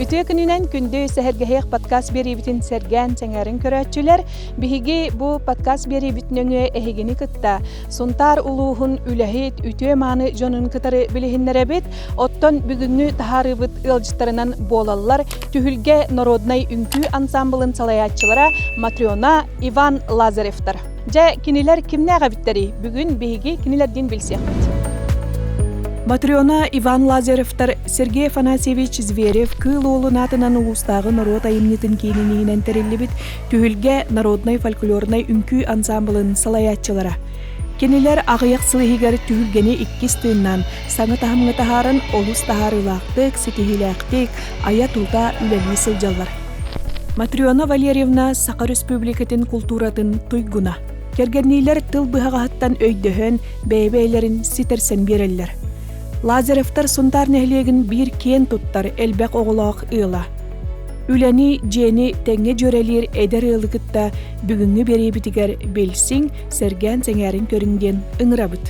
Үтүө күнүнэн күндү сэһэргэһиэх подкаст биэриибитин сэргээн сэҥээрин көрөөччүлэр, биһиги бу подкаст биэриибит нөҥүө эһигини кытта Сунтаар улууһун үлэһит үтүө-мааны дьонун кытары билиһиннэрэбит. Оттон бүгүҥҥү таһаарыыбыт ыалдьыттарынан буолаллар Түһүлгэ народнай үҥкүү ансамблын салайааччылара Матрена, Иван Лазаревтар. Дьэ, кинилэр кимнээх эбиттэрий? Бүгүн биһиги кинилэрдиин билсиэхпит. Матрена Иван Лазаревтар Сергей Афанасьевич Зверев Кыыл Уолун аатынан улуустааҕы норуот айымньытын киинин иһинэн тэриллибит Түһүлгэ народнай фольклорнай үҥкүү ансамблын салайааччылара. Кинилэр аҕыйах сыл иһигэр түһүлгэни иккис тыыннаан, саҥа таһымҥа таһааран олус таһаарыылаахтык, ситиһиилээхтик айа-тута үлэлии сылдьаллар. Матрена Валерьевна Саха Республикатын култууратын туйгуна. Кэргэнниилэр тыл быһаҕаһыттан өйдөһөн, бэйэ-бэйэлэрин ситэрсэн биэрэллэр. Лазаревтар Сунтаар нэһилиэгин биир киэн туттар элбэх оҕолоох ыала. Үлэни, дьиэни тэҥҥэ дьүөрэлиир эдэр ыалы кытта бүгүҥҥү биэриибитигэр билсиҥ, сэргээн сэҥээрин көрүҥ диэн ыҥырабыт.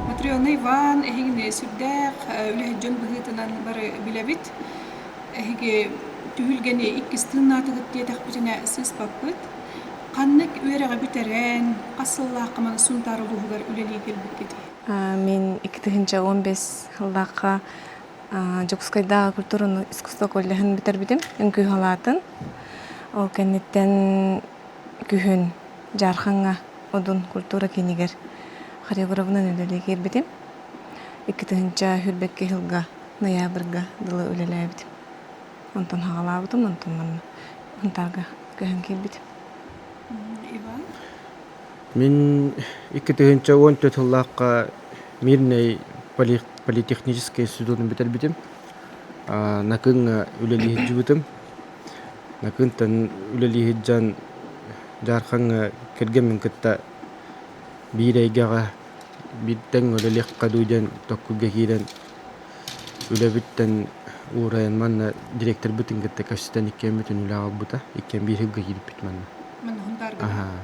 Матрена Иван эһигини сүрдээх үлэһит дьон быһыытынан бары билэбит. Эһиги түһүлгэни иккис тыыннаатыгыт диэтэхпитинэ сыыспаппыт. Ханнык үөрэҕи бүтэрэн, хас сыллаахха маны Сунтаар улууһугар үлэлии кэлбиккитий? Мин 2015 сыллаахха Дьокуускайдааҕы культураны искусство коллеһын бүтэрбитим, үҥкүү салаатын. Ол кэнниттэн күһүн Дьаархаҥҥа Одун культура киинигэр хореографынан үлэлии киирбитим. 2022 сылга ноябрьга дылы үлэлээбитим. Онтон хаҕалаабытым, онтон манна Сунтаарга көһөн киирбитим. Иван? Мин 2014 сыллаахха Мирнэй политехническай институтун бүтэрбитим. Накыҥҥа үлэлии сылдьыбытым. Накыынтан үлэлии сылдьан Дьаархаҥҥа кэргэммин кытта биир эйгэҕэ биир тэҥ үлэлиэххэ дуу диэн токкуйга киирэн үлэбиттэн уурайан манна директорбытын кытта кэпсэтэн иккиэммитин үлэ аҕалбыта. Иккиэн биир сылга киирбиппит манна. Манна Сунтаарга? Аһаа.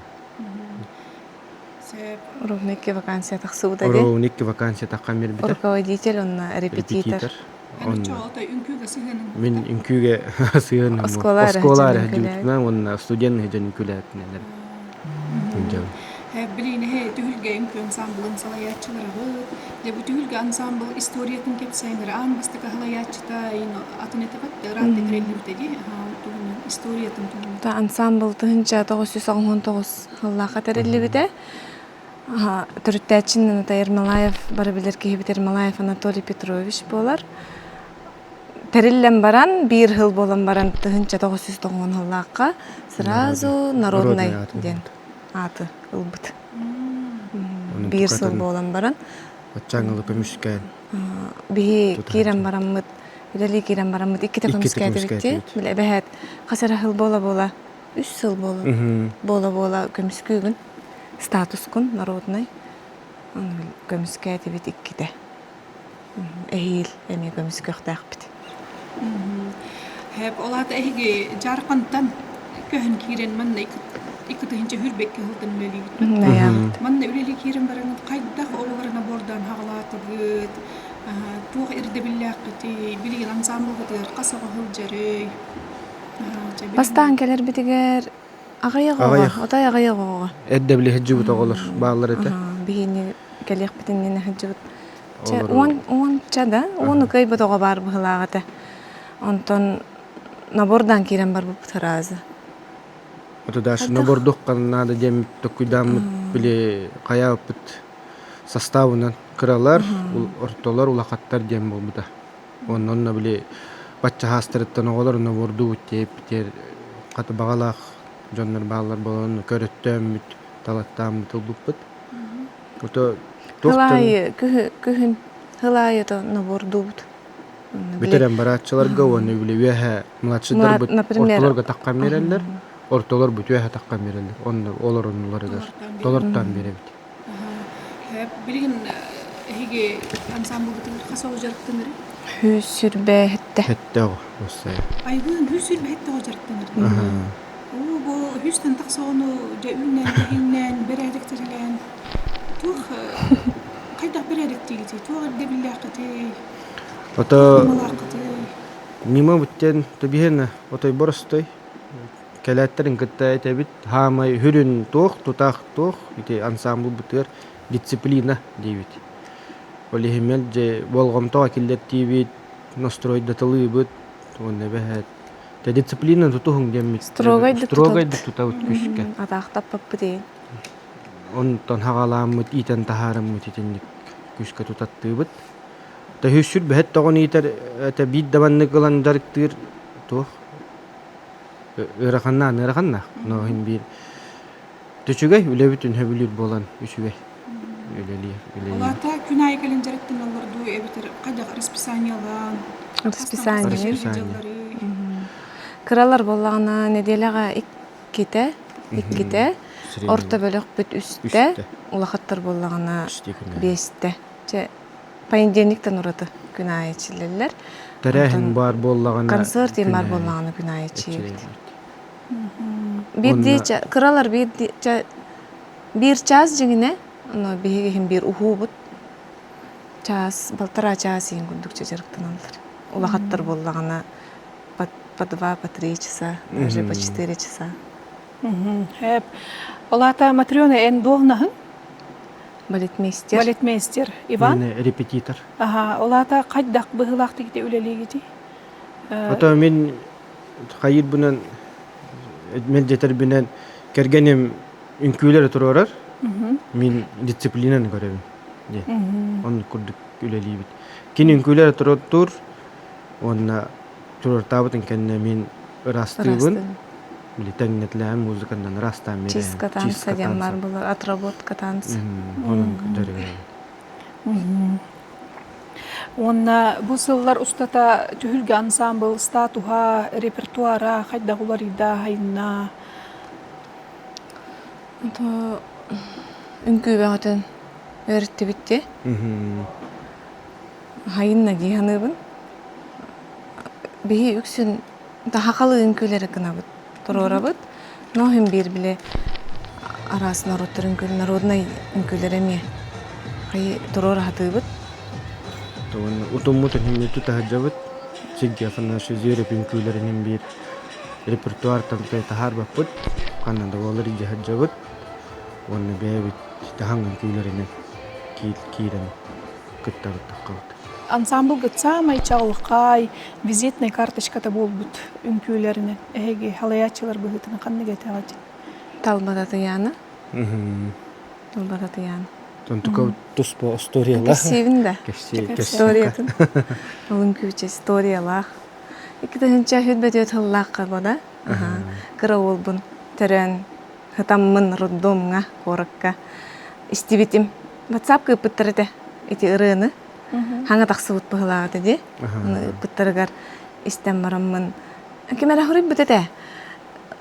Сөп. Ровно икки вакансия тахсыбыта дии. Ровно икки вакансия таххан биэрбитэ. Руководитель уонна репетитор. Репетитор. Эн оччоҕо үҥкүүгэ сыһыаныҥ Мин үҥкүүгэ сыһыаным Оскуола эрэ оскуола эрэ дьон сылдьыбытынан уонна студент сылдьан үҥкүүлээбитинэн сылдьабын. Билиниһи түһүлгэ үҥкүү ансамблын салайааччыларабыт. Дьэ бу түһүлгэ ансамбл историятын кэпсээннэр аан бастакы салайааччыта атын этэ ыраатта тэриллибитэ дии туһунан историятын туһунан. Ансамбл 1999 сыллаахха тэриллибитэ. Төрүттээччинэн ата Ермолаев бары билэр киһибит Ермолаев Анатолий Петрович буолар. Тэриллэн баран, биир сыл буолан баран 1990 сыллаахха сразу народный диэн ааты ылбыт. Биир сыл буолан баран Оччоҥ көмүскээн биһи киирэн бараммыт үлэлии киирэн бараммыт иккитэ көмүскээтибит дии. Били эбэһээт хас эрэ сыл буола-буола үс сыл буола буола-буола көмүскүүгүн статускун народнай көмүскээтибит иккитэ эһиил эмиэ көмүскүөхтээхпит Хэп ол аата эһиги Дьаархантан көһөн киирэн манна икки тыһыынча сылтан үлэлиигит манна үлэлии киирэн бараҥҥыт хайдах оҕолору набордаан хаҕалаатыгыт туох ирдэбиллээххитий билигин ансамблгытыгар хас оҕо сылдьарый Бастаан кэлэрбитигэр аҕыйах оҕо, отой аҕыйах оҕо. Эрдэ били сылдьыбыт оҕолор бааллар этэ. Биһини кэлиэхпит иннинэ сылдьыбыт. Чэ, уон уонча да, уону кыайбыт оҕо баар быһыылаах этэ. Онтон набордаан киирэн барбыппыт сразу. Это даже набордук наада диэн токуйдааммыт били хайаабыппыт составынан кыралар, ортолор, улахаттар диэн буолбута. Онно онно били бачча хаастарыттан оҕолор новордуубут диэбитигэр хата баҕалаах дьоннор бааллар буолан көрөттөөммүт, талаттааммыт ылбыппыт. Ото Хылаайы күһүн хылаайы то новордуубут. Бүтэрэн барааччыларга уонна били үөһэ младшийдарбыт ортолорго таххан биэрэллэр, ортолор бут үөһэ таххан биэрэллэр. Онно олор оннуларыгар толортоон биэрэбит. Билигин эһиги ансамблгытыгар хас оҕо дьарыктанарый? Сүүс сүрбэ сэттэ. Сэттэ оҕо уоссайа. Айгыын сүүс сүрбэ сэттэ оҕо дьарыктанар. Уу бу үстэн тахса ону дьэ үүннээн тэһииннээн бэрээдэктэрилээн туох хайдах бэрээдэктиигитий туох ирдэбиллээххитий Ото ньымалааххытый ньыма бүттэн тобиһэн отой боростой кэлээттэрин кытта этэбит хаамай хүрүн туох тутаах туох ити ансамбль бытыар дисциплина диибит ол иһин дьэ болҕомтоҕо киллэртиибит настройдатылыыбыт уонна эбэһээт Те дисциплина тутуһуҥ диэммит Строгайдык строгайдык тутабыт күскэ. Атаахтаппаппыт иин. Онтон хаҕалааммыт, иитэн таһаарыммыт итинник күскэ тутаттыыбыт. Төһүссүр бэһэт тоҕон иитэр этэ биир да маннык ылан дьарыктыыр туох ыараханнаан ыараханнаах. Но иһин биир Үчүгэй үлэбит үнһөбүлүүр буолан үчүгэй үлэлиир үлэлиир. Улаата күн аайы кэлэн дьарыктаналлар дуу эбэтэр хайдах расписаниелаан Расписание. Расписание. Кыралар буоллаҕына нэдиэлэҕэ иккитэ, иккитэ, орто бөлөхпүт үстэ, улахаттар буоллаҕына биэстэ. Чэ, понедельниктан ураты күн аайы ичиллэллэр. Тэрээһин баар буоллаҕына Концерт баар буоллаҕына күн аайы ичиибит. Биирдии кыралар биирдии биир чаас дьиҥинэ, ону биһиги иһин биир уһуубут чаас, балтараа чаас иһин курдук дьарыктаналлар. Улахаттар буоллаҕына по два, по три часа, даже по четыре часа. Эп. Ол аата Матрена эн дуоһунаһын? Балетмейстер. Балетмейстер. Иван? Репетитор. Аха, ол аата хайдах быһыылаахтык ити үлэлиигитий? Ото мин хайыырбынан мэлдьэтэрбинэн кэргэним үҥкүүлэри туруорар, мин дисциплинаны көрөбүн диэн. Оннук курдук үлэлиибит. Кини үҥкүүлэри туруортуур уонна туруортаабытын кэннэ мин ыраастыыбын. Били тэҥнэтилээн музыканан ыраастаан биэрэбин. Чистка танца диэн баар буолар, отработка танца. Онон дьарыгырабын. Уонна бу сыллар устата түһүлгэ ансаамбыл статуһа, репертуара хайдах уларыйда, айынна? Ото үҥкүү бөҕөтүн үөрэттибит дии. Хайынна дии саныыбын. Биһи үксүн сахалыы үҥкүүлэри гынабыт. туруорабыт. Но иһин биир били араас норуоттар үҥкүү народнай үҥкүүлэрэ эмиэ туруора сатыыбыт. Утуммут иһин тутаһыдьабыт. Сергей Афанасьевич Зверев үҥкүүлэрин биир репертуартан таһаарбаппыт. Ханна да буоллар илдьэ сылдьабыт. Уонна бэйэбит таһаҥ үҥкүүлэринэн киирэн кыттабыт таххабыт. Ансамблгыт саамай чаҕылхай визитнай карточката буолбут үҥкүүлэринэн эһиги халайааччылар быһыытынан ханнык этэҕит? Талба Татьяна. Талба Татьяна. Онтука туспа историялаах. Кэпсиибин да. Историятын. Ол үҥкүүчү историялаах. Икки тыһыынча үһүт сыллаахха бода. Кыра уолбун төрөөн Хатаммын роддомҥа куоракка истибитим. WhatsApp ыыппыттар этэ ити ырыаны. Хаҥа тахсыбыт быһылаах этэ дии. Аны ыыппыттарыгар истэн бараммын ким эрэ хоруйбут этэ.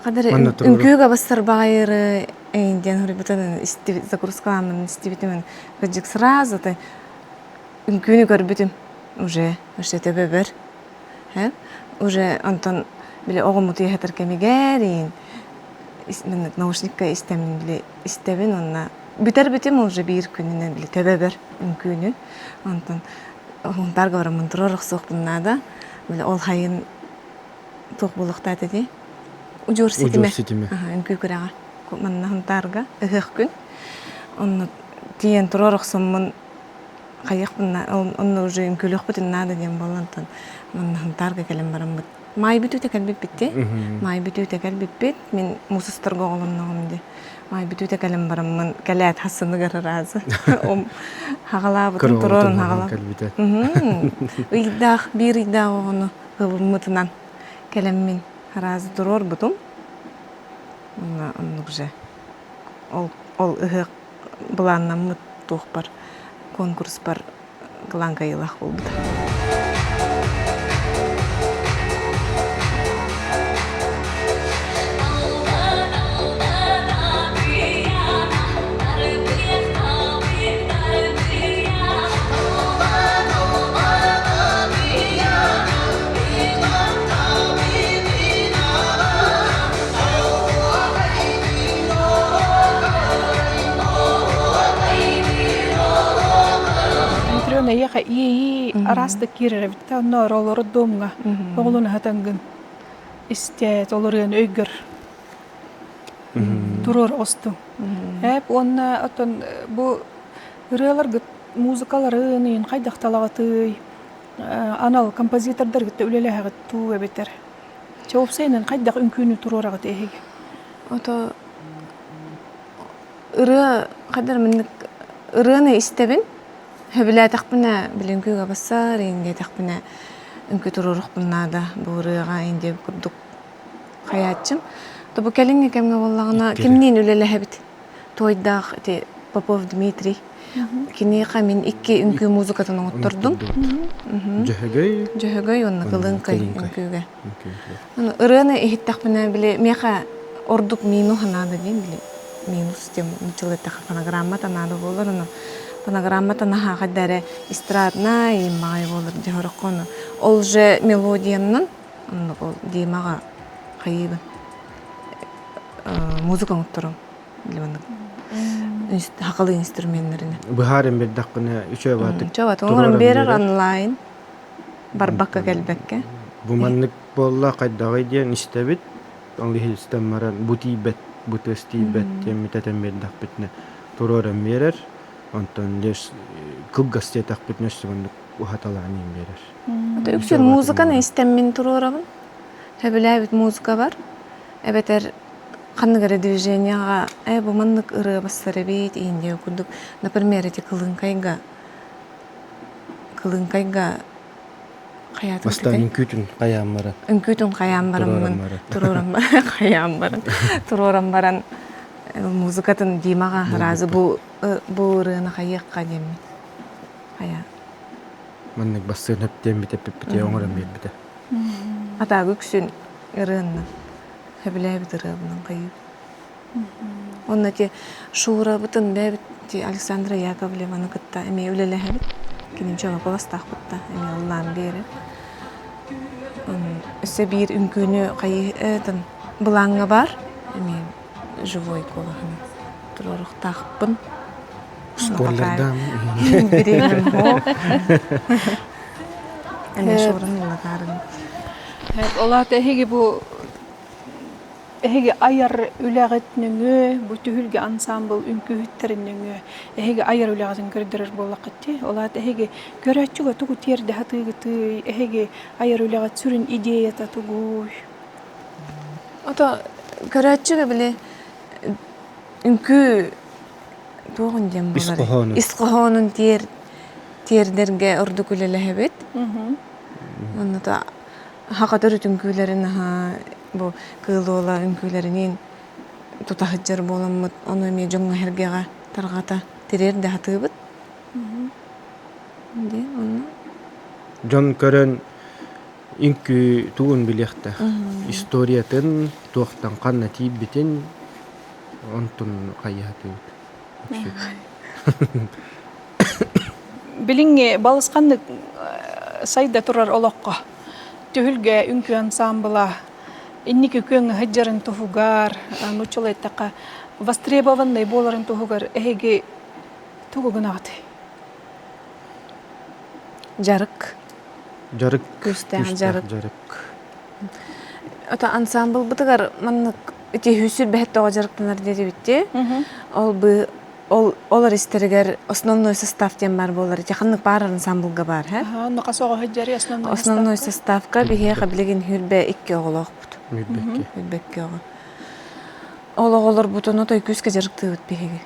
Хадары үҥкүүгэ бастар баҕайыры эйин диэн хоруйбутун истибит загрузкаламмын истибитим. Кырдьык сразу ты үҥкүүнү көрбүтүм уже уже төбөбөр Уже онтон били оҕом утуйа сытар кэмигэр иин наушникка истэммин били истэбин уонна бүтэр бүтүм уже биир күнүнэн били төбөбөр үҥкүүнү онтон Һунтаарга бараммын турар охсуохпун наада били ол хайын туох буолуохтаат ити удьуор ситимэ үҥкүү күрэҕэ манна Һунтаарга ыһыах күн онно тиийэн турар охсоммун хайыахпын онно уже үҥкүүлүөхпүтүн наада диэн буолан онтон манна Һунтаарга кэлэн бараммыт маай бүтүүтэ кэлбиппит дии маай бүтүүтэ кэлбиппит мин муус устарга оҕолонноҕум дии маай бүтүүтэ кэлэн бараммын кэлээт хассыныгар ыраазы хаҕалаабытын туруорун хаҕалаабыт ыйдаах биир ыйдаах оҕону ылыммытынан кэлэммин араазы туруорбутум онно оннук же ол ол ыһыах былааннаммыт туохпар конкурспар кылаан кыайыылаах буолбута. эйиэхэ иэйии араастык киирэр эбит да онно олорор домҥа оҕолун аһатаҥгын истээт олоруон өйгөр туруор остуҥ. Эп уонна оттон бу ырыаларгыт музыкаларын иин хайдах талаҕытый анал композитордаргытта үлэлэһэҕит туу эбэтэр чэ уопсайынан хайдах үҥкүүнү туруораҕыт эһиги? Ото ырыа хайдар маннык ырыаны истэбин. Сөбүлээтэхпинэ били үҥкүүгэ бассар, иҥниэтэхпинэ үҥкүү туруоруохпун наада бу ырыаҕа индия курдук хайааччым. То бу кэлиҥҥи кэмҥэ буоллаҕына кимниин үлэлэһэбит? Туойдаах ити Попов Дмитрий. Киниэхэ мин икки үҥкүү музыкатын оҥоттордум. Дьөһөгөй. Дьөһөгөй уонна Кылыҥкай үҥкүүгэ. Ырыаны иһиттэхпинэ били миэхэ ордук минус наада диэн били минус диэн нууччалыы эттэххэ фонограммата наада буолар ону фонограммата наһаа хайда эрэ эстраднай маҕай буолар дьэ сороххо ону ол же мелодиянан оннук ол Димаҕа хайыыбын музыка оҥоттором били маннык сахалыы инструменнарынан Быһааран биэрдэххинэ үчүгэй баатык Үчүгэй баатык оҥорон биэрэр онлайн барбакка кэлбэккэ. Бу маннык буолла хайдаҕый диэн истэбит. Ол иһистэн баран бу тиийбэт, бу тыас тиийбэт диэммит этэн биэрдэхпитинэ туруоран биэрэр. Онтон лишь кылгас диэтэхпитинэ өссө маннык уһаталаан иһин биэрэр. Үксүн музыканы истэммин туруорабын. Сөбүлээбит музыка бар. Эбэтэр ханнык эрэ движениеҕа ээ бу маннык ырыа бассар эбит иһин диэн курдук. Например, эти кылыҥкайга Кылыҥкайга хайаатым Бастаан үҥкүүтүн хайаан баран. Үҥкүүтүн хайаан бараммын туруоран хайаан баран туруоран баран музыкатын Димаҕа сразу бу бу ырыаны хайыахха диэммин хайа Маннык бассыан өптүөммүт эппиппит оҥорон биэрбитэ. Атааҕы үксүн ырыаннан сөбүлээбит ырыабынан хайыыбын. Онно ити Шурабытын бэйэбит ити Александра Яковлеваны кытта эмиэ үлэлэһэбит. Кини дьоно куоластаахпыт да эмиэ ыллаан биэрэр. Өссө биир үҥкүүнү хайыытын былааҥҥа баар эмиэ живой куолаһынан туруоруохтаахпын. Спойлердаан. Бириэмэм суох. Эмиэ Шураны ыллатаарым. Ол аата эһиги бу Эһиги айар үлэҕит нөҥүө, бу түһүлгэ ансаамбыл үҥкүүһүттэрин нөҥүө эһиги айар үлэҕитин көрдөрөр буоллаххыт дии. Ол аата эһиги көрөөччүгэ тугу тиэрдэ сатыыгытый, эһиги айар үлэҕит сүрүн идеята тугуй? Ото көрөөччүгэ били үҥкүү туоҕун диэн Ис буолар. хоһоонун. Ис хоһоонун тиэр тиэрдэргэ ордук үлэлэһэбит. Онно Саха төрүт үҥкүүлэрин аһа бу Кыыл Уола үҥкүүлэриниин тута сылдьар буоламмыт, ону эмиэ дьоҥҥо-сэргэҕэ тарҕата тириэрдэ сатыыбыт. Диэн онно. Дьон көрөн үҥкүү тугун билиэхтээх. Историятын, туохтан ханна тиийбитин онтун хайыһатыыбыт. Билиҥҥи балысханнык сайда турар олоххо түһүлгэ үҥкүү ансаамбыла инники күөҥҥэ сылдьарын туһугар, нууччалыы эттэххэ, востребованный буоларын туһугар эһиги тугу гынаҕытый? Дьарык. Дьарык. Күүстээх дьарык. Дьарык. Ото ансаамбылбытыгар маннык ити сүүрбэһит тоҕо дьарыктанар диэтибит Ол бы ол олор истэригэр основной состав диэн баар буолар. Ити ханнык баар ансамблга баар, һэ? Онно хас оҕо сылдьарый основной Основной составка биһиэхэ билигин 22 оҕолоохпут. 22. 22 оҕо. Ол оҕолорбутун отой күүскэ дьарыктыыбыт биһиги.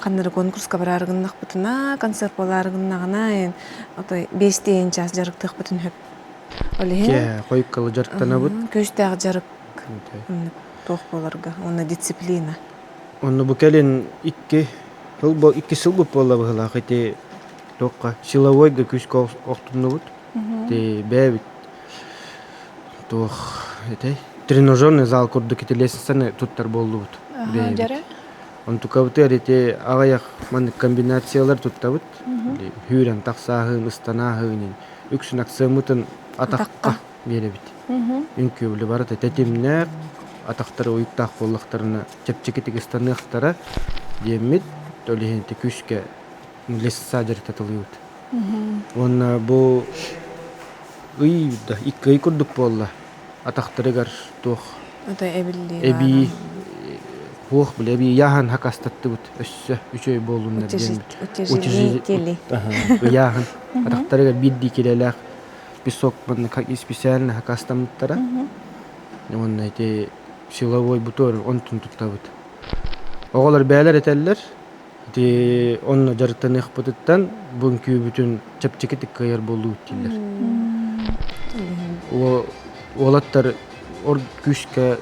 Ханна эрэ конкурска бараары гыннахпытына, концерт буолаары гыннаҕына, отой биэстиэн час дьарыктыахпытын сөп. Ол иһин Киэһэ хойуккалы дьарыктанабыт. Күүстээх дьарык туох буоларга уонна дисциплина. Онно бу кэлин икки сыл икки сыл буолла быһыылаах ити туохха силовойга күүскэ охтуннубут. Ити бэйэбит туох этэй тренажерный зал курдук ити лестницаны туттар буоллубут. Бэйэбит. Онтукабытыгар ити аҕыйах маннык комбинациялар туттабыт. Хүүрэн тахсааһын, ыстанааһын, үксүн акцияммытын атахха биэрэбит. Үҥкүүбүлү барыта тэтимнээх, атахтара уйуктаах буоллахтарына чэпчэкитик ыстаныахтара диэммит, ол иһин ити күүскэ лестница дьарыктатылыыбыт. Уонна бу ый да икки ый курдук буолла атахтарыгар туох эбии хуох бile эбии ыйааһын хакастаттыбыт өссө үчүгэй буоллуннар диэммит утяжелители ыйааһын атахтарыгар биирдии килэлээх песок манна специально хакастаммыттара уонна ити силовой бутуор онтун туттабыт оҕолор бээлэр этэллэр Ити онно дьарыктаныахпытыттан бу үҥкүүбүтүн чэпчэкитик кыайар буоллубут дииллэр. Уолаттар ор күүскэ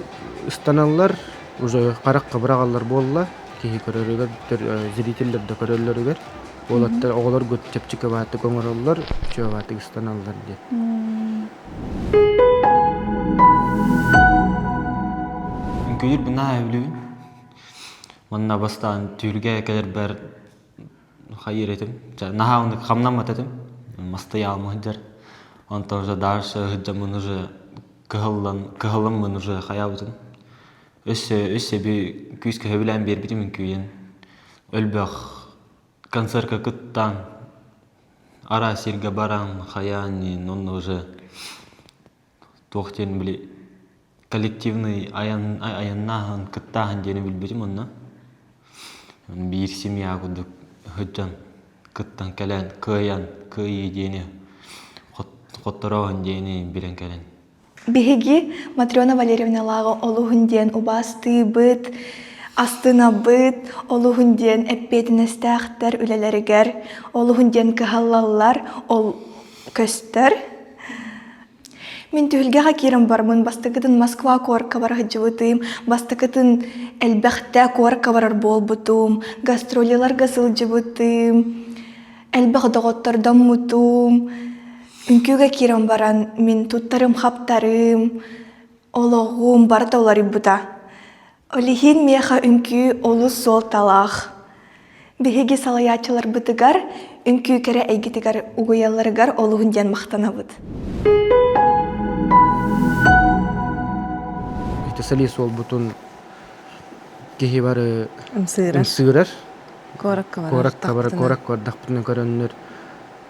ыстаналлар, уже харахха быраҕаллар буолла, киһи көрөрүгэр, зрителлэр да көрөллөрүгэр. Уолаттар оҕолоргут чэпчэки баатык оҥороллор, үчүгэй баатык ыстаналлар диэн. Үҥкүүлүүрбүн наһаа сөбүлүүбүн. Уонна бастаан түүлгэ кэлэрбэр хайыыр этим. Наһаа оннук хамнаммат этим. Мастыйаалма сылдьар. Онтон уже дальше сылдьаммын уже кыһаллан кыһалламмын уже хайаабытым. Өссө өссө би күүскэ сөбүлээн биэрбитим үҥкүүйэн. Өлбөх концертка кыттан араас сиргэ баран хайаан онно уже туох диэн били коллективный айан айаннааһын кыттааһын диэни билбитим онно биир семья курдук сылдьан кыттан кэлэн кыайан кыайыы диэни хотторооһун диэни билэн кэлэн Биһиги Матрена Валерьевналааҕы олуһун диэн убаастыыбыт, астынабыт, олуһун диэн эппиэтинэстээхтэр үлэлэригэр, олуһун диэн кыһаллаллар, ол көстөр. Мин түһүлгэҕэ киирэн бараммын бастакытын Москва куоракка бара сылдьыбытым, бастакытын элбэхтэ куоракка барар буолбутум, гастролларга сылдьыбытым, элбэх доҕоттордоммутум. Үҥкүүгэ киирэн баран мин туттарым-хаптарым, олоҕум барыта уларыйбыта. Ол иһин миэхэ үҥкүү олус суолталаах. Биһиги салайааччыларбытыгар үҥкүү кэрэ эйгэтигэр угуйалларыгар олуһун диэн махтанабыт. Ити солист уолбутун киһи бары Ымсыырар. ымсыырар. Куоракка барар. Куоракка бар куоракка бардахпытына көрөннөр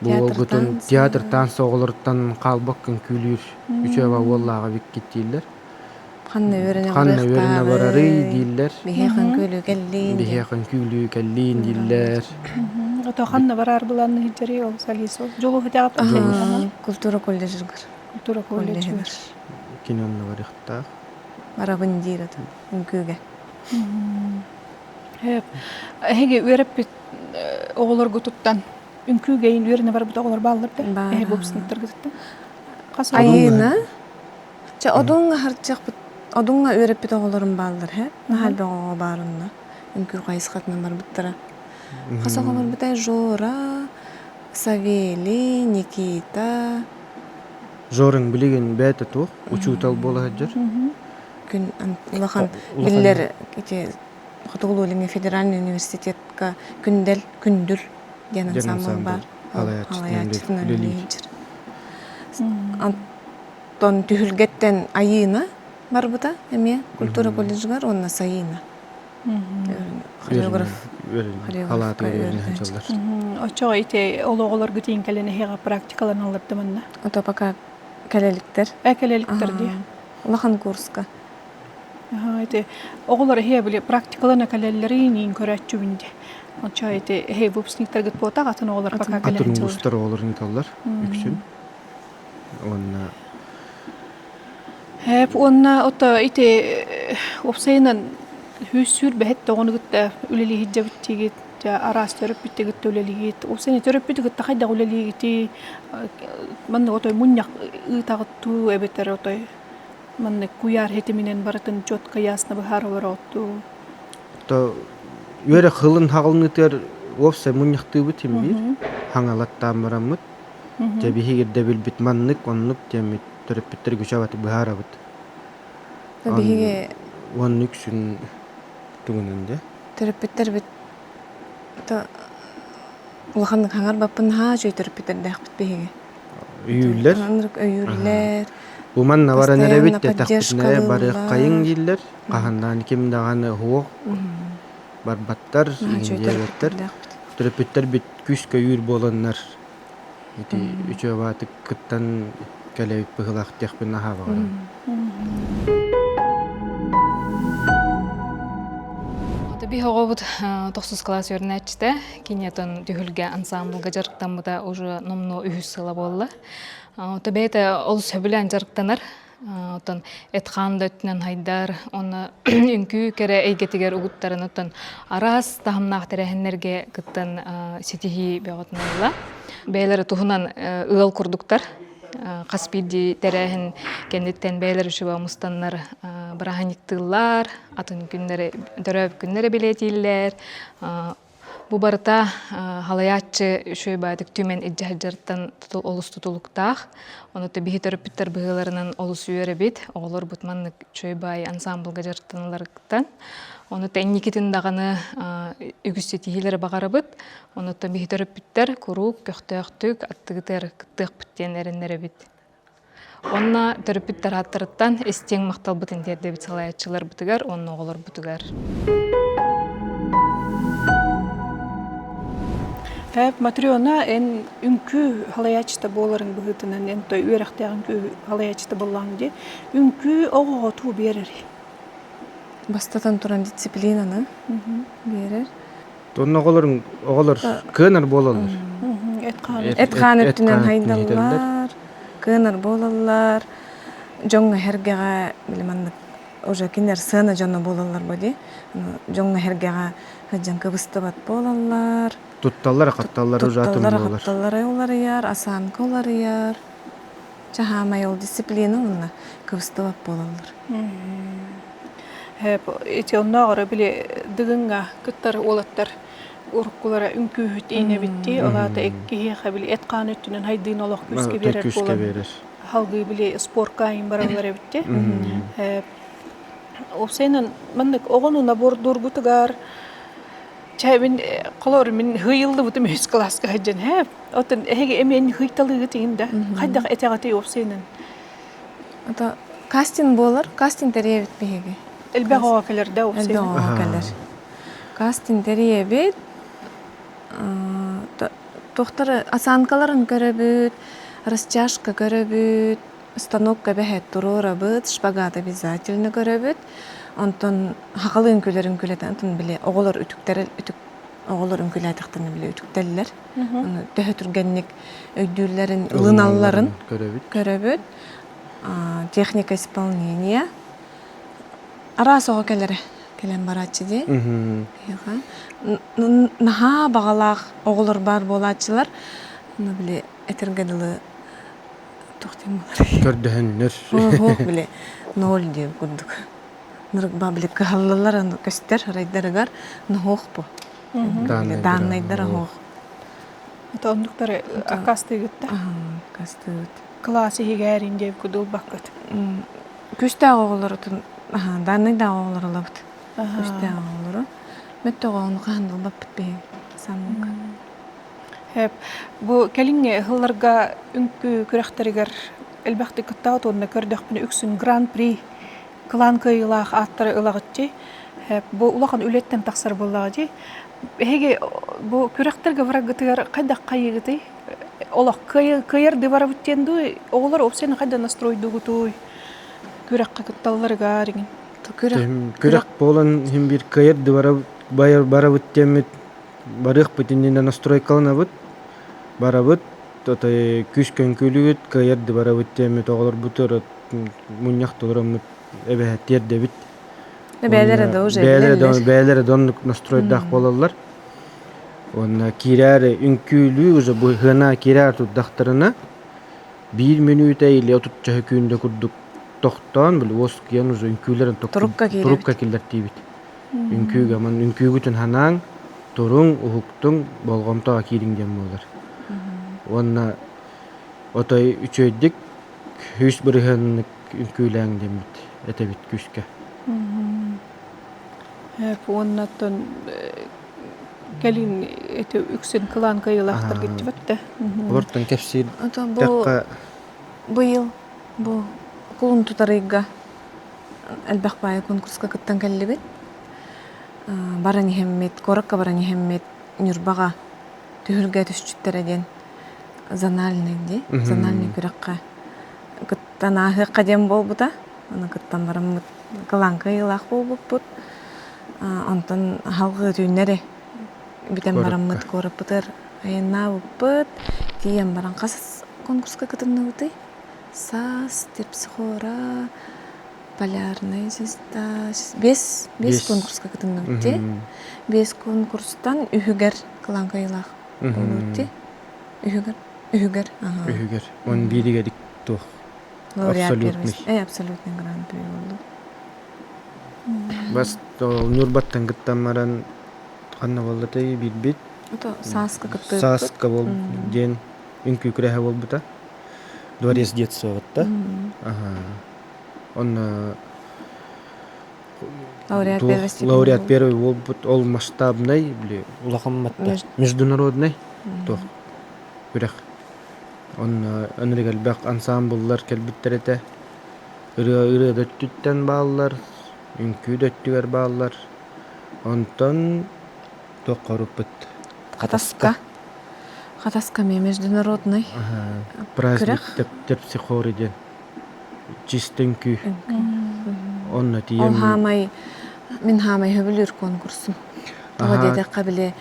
бу уолгутун театр танца оҕолоруттан хаалбаккын күүлүүр үчүгэй уоллааҕа биккит дииллэр. Ханна үөрэнэ Ханна үөрэнэ барарый дииллэр. Биһиэхэ үҥкүүлүү кэллиин. Биһиэхэ үҥкүүлүү кэллиин дииллэр. Ото ханна барар былаанны сылдьарый ол солист Дьулу хотяҕыт Культура колледжыгар. Культура колледжыгар. Кини онно барыахтаах. Барабын диир атын үҥкүүгэ. Эһиги үөрэппит оҕолоргутуттан үҥкүүгэйин үөрэнэ барбыт оҕолор бааллар да? Эһи выпускниктаргытыттан? Хас Айыына Чэ, одуҥҥа харчыахпыт, одуҥҥа үөрэппит оҕолорум бааллар һэ. Наһаа элбэх оҕо баар онно. Үҥкүү хайысхатынан барбыттара. Хас оҕо барбытай? Жора, Савелий, Никита. Жорың билигин бэйэтэ туох учуутал буола сылдьар. Күн улахан биллэр ити Хотугулуу-Илиҥҥи федеральный университетка Күндэл, Күндүл диэн ансаамбыл баар. Салайааччытынан үлэлиир. Оттон түһүлгэттэн Айыына барбыта эмиэ культура колледжыгар уонна Сайыына. Хореограф. Оччоҕо ити ол оҕолорго тиийэн кэлэн эһиэхэ практикаланаллар да манна? Ото пока кэлэликтэр. Э кэлэликтэр дии. Улахан курска. Ити оҕолор эһиэ били практикалана кэлэллэрин иин көрөөччүбүн дии. Оччо ити эһи выпускниктаргыт буотах атын оҕолор пока кэлэн Атын улуустар оҕолорун ыыталлар үксүн. Уонна Эп уонна ото ити уопсайынан сүүс бэһит тоҕону кытта үлэлииһит дьэбит араас төрөппүттэ кытта үлэлиигит. Уопсайынан төрөппүтү кытта хайдах үлэлиигитий? Маннык отой мунньах ыытаҕыттуу эбэтэр отой маннык куйаар ситиминэн барытын четко ясно быһаара олороҕуттуу? То үөрэх хылын хаҕылыныытыгар уопсай мунньахтыыбыт син биир. Хаҥалаттаан бараммыт. Дьэ биһиги ирдэбилбит маннык, оннук диэммит төрөппүттэр күчэбаты быһаарабыт. Биһиги Уонна үксүн тугунан дьэ? Төрөппүттэрбит улаханнык хаҥарбаппын наһаа үчүгэй төрөппүттэрдээхпит биһиги. Өйүүллэр. Өйүүллэр. Бу манна баран эрэбит тэтэхпитинэ барыаххайыҥ дииллэр. Хаһаннаан ким даҕаны уһуох барбаттар, иҥдиэбэттэр. Төрөппүттэрбит күүс-көйүүр буоланнар. Ити үчүгэбаатык кыттан кэлэбит быһыылаах диэхпин наһаа баҕарабын. Биһ оҕобут тохсус кылаас үөрэнээччитэ киниэтон түһүлгэ ансаамбылга дьарыктаммыта уже номнуо үһүс сыла буолла. Ото бэйэтэ олус сөбүлээн дьарыктанар. Оттон эт-хаан да өттүнэн хайдар, уонна үҥкүү кэрэ эйгэтигэр угуттарын оттон араас таһымнаах тэрээһиннэргэ кыттан ситиһии бөҕөтүн ылла. Бэйэлэрэ туһунан ыал курдуктар. Хас биирдии тэрээһин кэнниттэн бэйэлэр үчүгэй мустаннар бырааһынньыктыыллар, атын күннэри, төрөөбүт күннэри бэлиэтииллэр. Бу барыта халайааччы үчүгэй баайдык түмэн илдьэ сылдьарыттан олус тутулуктаах. Ону биһи төрөппүттэр быһыыларынан олус үөрэбит. Оҕолорбут маннык үчүгэй баай ансаамбылга дьарыктаналларыттан. Ону инникитин даҕаны үгүс ситиһиилэри баҕарабыт. Онуттан биһи төрөппүттэр куруук көхтөөхтүк аттыгытыгар кыттыахпыт диэн эрэннэрэбит. Уонна төрөппүттэр ааттарыттан истиҥ махталбытын тиэрдэбит салайааччыларбытыгар уонна оҕолорбутугар. Матрена, эн үҥкүү халайааччыта буоларыҥ быһыытынан, эн той үөрэхтээх үҥкүү халайааччыта буоллаҕыҥ дии. Үҥкүү оҕоҕо туу биэрэрий? Бастатан туран дисциплинаны биэрэр. Онно оҕолорун оҕолор кыанар буолаллар. Эт-хаан өттүнэн хайдаллар, кыанар буолаллар. Дьоҥҥо эргэҕэ били маннык уже кинилэр сыана дьоно буолаллар бу дии. Дьоҥҥо эргэҕэ сылдьан кыбыстыбат буолаллар. Тутталлар, хатталлар уже атын Тутталлар, буолар. хатталлара уларыйар, осанка уларыйар. Чаһаамай ол дисциплина уонна кыбыстыбат буолаллар. Ити оннооҕор били Дыгыҥҥа кыттар уолаттар уруккулара үҥкүүһүт иинэбиттии, ол аата киһиэхэ били эт-хаан өттүнэн хайдыын олох күүскэ биэрэр буолан салгыы били спорка айын бараллар эбитти. Уопсайынан маннык оҕону набордуургутугар чэ мин холоор мин хыйыллыбытым үһүс кылааска сылдьан һэ оттон эһиги эмиэ хыйталыыгыт иһин да хайдах этэҕитий уопсайынан Это кастинг буолар, кастинг тэрийэбит биһиги. Элбэх оҕо кэлэр да Элбэх оҕо кэлэр. Кастинг тэрийэбит. Туохтары осанкаларын көрөбүт, растяжка көрөбүт, станок кэбэһэт туруорабыт, шпагат обязательно көрөбүт. Онтон хахалы үҥкүүлэрин үҥкүүлэтэн, онтон били оҕолор үтүктэр үтүк оҕолор үҥкүүлээтэхтэринэ били үтүктэллэр. Аны төһө түргэнник өйдүүллэрин, ылыналларын көрөбүт. көрөбүт. Техника исполнения. Араас оҕо кэлэрэ кэлэн барааччы дии. Наһаа баҕалаах оҕолор баар буолааччылар. Ну, били, этэргэ дылы туох диэн буолар? Көрдөһөннөр. Оһох, били, ноль диэн курдук. Били кыһаллалар көстөр райдарыгар ноһуох бу. Дааннайдар оһох. Это оннуктары аккастыыгыт да? Аккастыыбыт. Кылаас иһигэр диэбит кудулбаккыт. Күстээх оҕолорутун дааннайдаах оҕолор ылабыт. Күстээх оҕолору. Мөттөҕө ону хаһан да ылбаппыт биһиги саммыка. Бу кэлиҥҥи сылларга үҥкүү күрэхтэригэр элбэхтик кыттаҕыт уонна көрдөхпүнэ үксүн гран-при кылаан кыайыылаах ааттары ылаҕыт дии. Бу улахан үлэттэн тахсар буоллаҕа дии. Эһиги бу күрэхтэргэ бараргытыгар хайдах хайыыгытый? Олох кыайар барабыт диэн дуу, оҕолор уопсайынан хайдах настройдуугутуй? Күрэххэ кытталларыгар иҥин. Күрэх буолан иһин биир кыайар барабыт диэммит барыахпыт иннинэ настройкаланабыт. Барабыт, отой күүс көҥкүүлүгүт, кыайар да барабыт диэммит оҕолорбут мунньах толороммут эбэһэ тиэрдэбит. Бэйэлэрэ да уже бэйэлэрэ бэйэлэрэ да оннук настройдаах буолаллар. Уонна киирээри үҥкүүлүү уже бу ыһыана киирээр турдахтарына биир мүнүүтэ или отучча күндэ курдук тохтоон били уоскуйан уже үҥкүүлэрин турукка киллэртиибит. Үҥкүүгэ ман үҥкүүгүтүн ханаан туруҥ, уһуктуҥ, болҕомтоҕо киириҥ диэн буолар. Уонна отой үчүгэйдик Күүс бырыһыаннык үҥкүүлээҥ диэммит этэбит күүскэ. Уонна оттон кэлин ити үксүн кылаан кыайыылаахтар киттибэт да. Олортон кэпсиир Бу быйыл бу кулун тутар ыйга элбэх баайы конкурска кыттан кэллибит. Баран иһэммит, куоракка баран иһэммит Ньурбаҕа түһүлгэ түсчүттэрэ диэн. Зональный дии. Зональный күрэххэ кыттан ааһыахха диэн буолбута. Аны кыттан бараммыт кылааҥка ыйылаах буолбуппут. Онтон халҕыы түүннэри бүтэн бараммыт куораппытыгар айаннаабыппыт. Тиийэн баран хас конкурска кытынныбытый? Саас, Терпсихора, Полярная звезда, биэс конкурска кытынныбыт дии. Биэс конкурстан үһүгэр кылааҥка ыйылаах буолбут дии. Үһүгэр. Үһүгэр. Үһүгэр. Он бииригэр туох? Лауреат первый. Абсолютный гран-при буолду. Бас Ньурбаттан кыттан баран ханна буоллатай билбит. Это Сааска кыттыыппыт. Сааска бол диэн үҥкүү күрэһэ буолбута. Дворец детства Онно Лауреат первой степени. Лауреат первый буолбут ол масштабнай били улахан матта международный туох күрэх. Онно ынырык элбэх ансаамбыллар кэлбиттэр этэ. Ырыа ырыа да өттүттэн бааллар, үҥкүү да өттүгэр бааллар. Онтон туох хоруппут? Хатаска. Хатаска эмиэ международный Праздник терпсихоры диэн чисто үҥкүү. Онно тиийэн Ол хаамай мин хаамай сөбүлүүр конкурсум. Тоҕо диэтэххэ били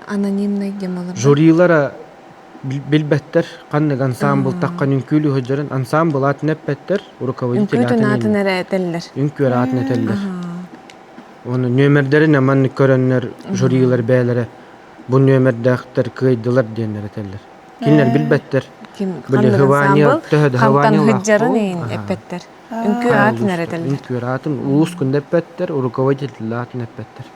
анонимный диэн буолар. Жюрилара билбэттэр ханнык ансаамбыл таххан үҥкүүлүү сылдьарын ансаамбыл аатын эппэттэр руководитель Үҥкүүтүн аатын эрэ этэллэр. Үҥкүү аатын этэллэр. Уонна нүөмэрдэрин маннык көрөннөр жюрилар бэйэлэрэ бу нүөмэрдээхтэр кыайдылар диэннэр этэллэр. Кинилэр билбэттэр. Ким Били ханнык хыбааньа ансаамбыл төһө да хантан хыбааньалаах сылдьарын иһин эппэттэр. Үҥкүү аатын эрэ этэллэр. Үҥкүү аатын улуус күндэ эппэттэр, руководитель аатын эппэттэр.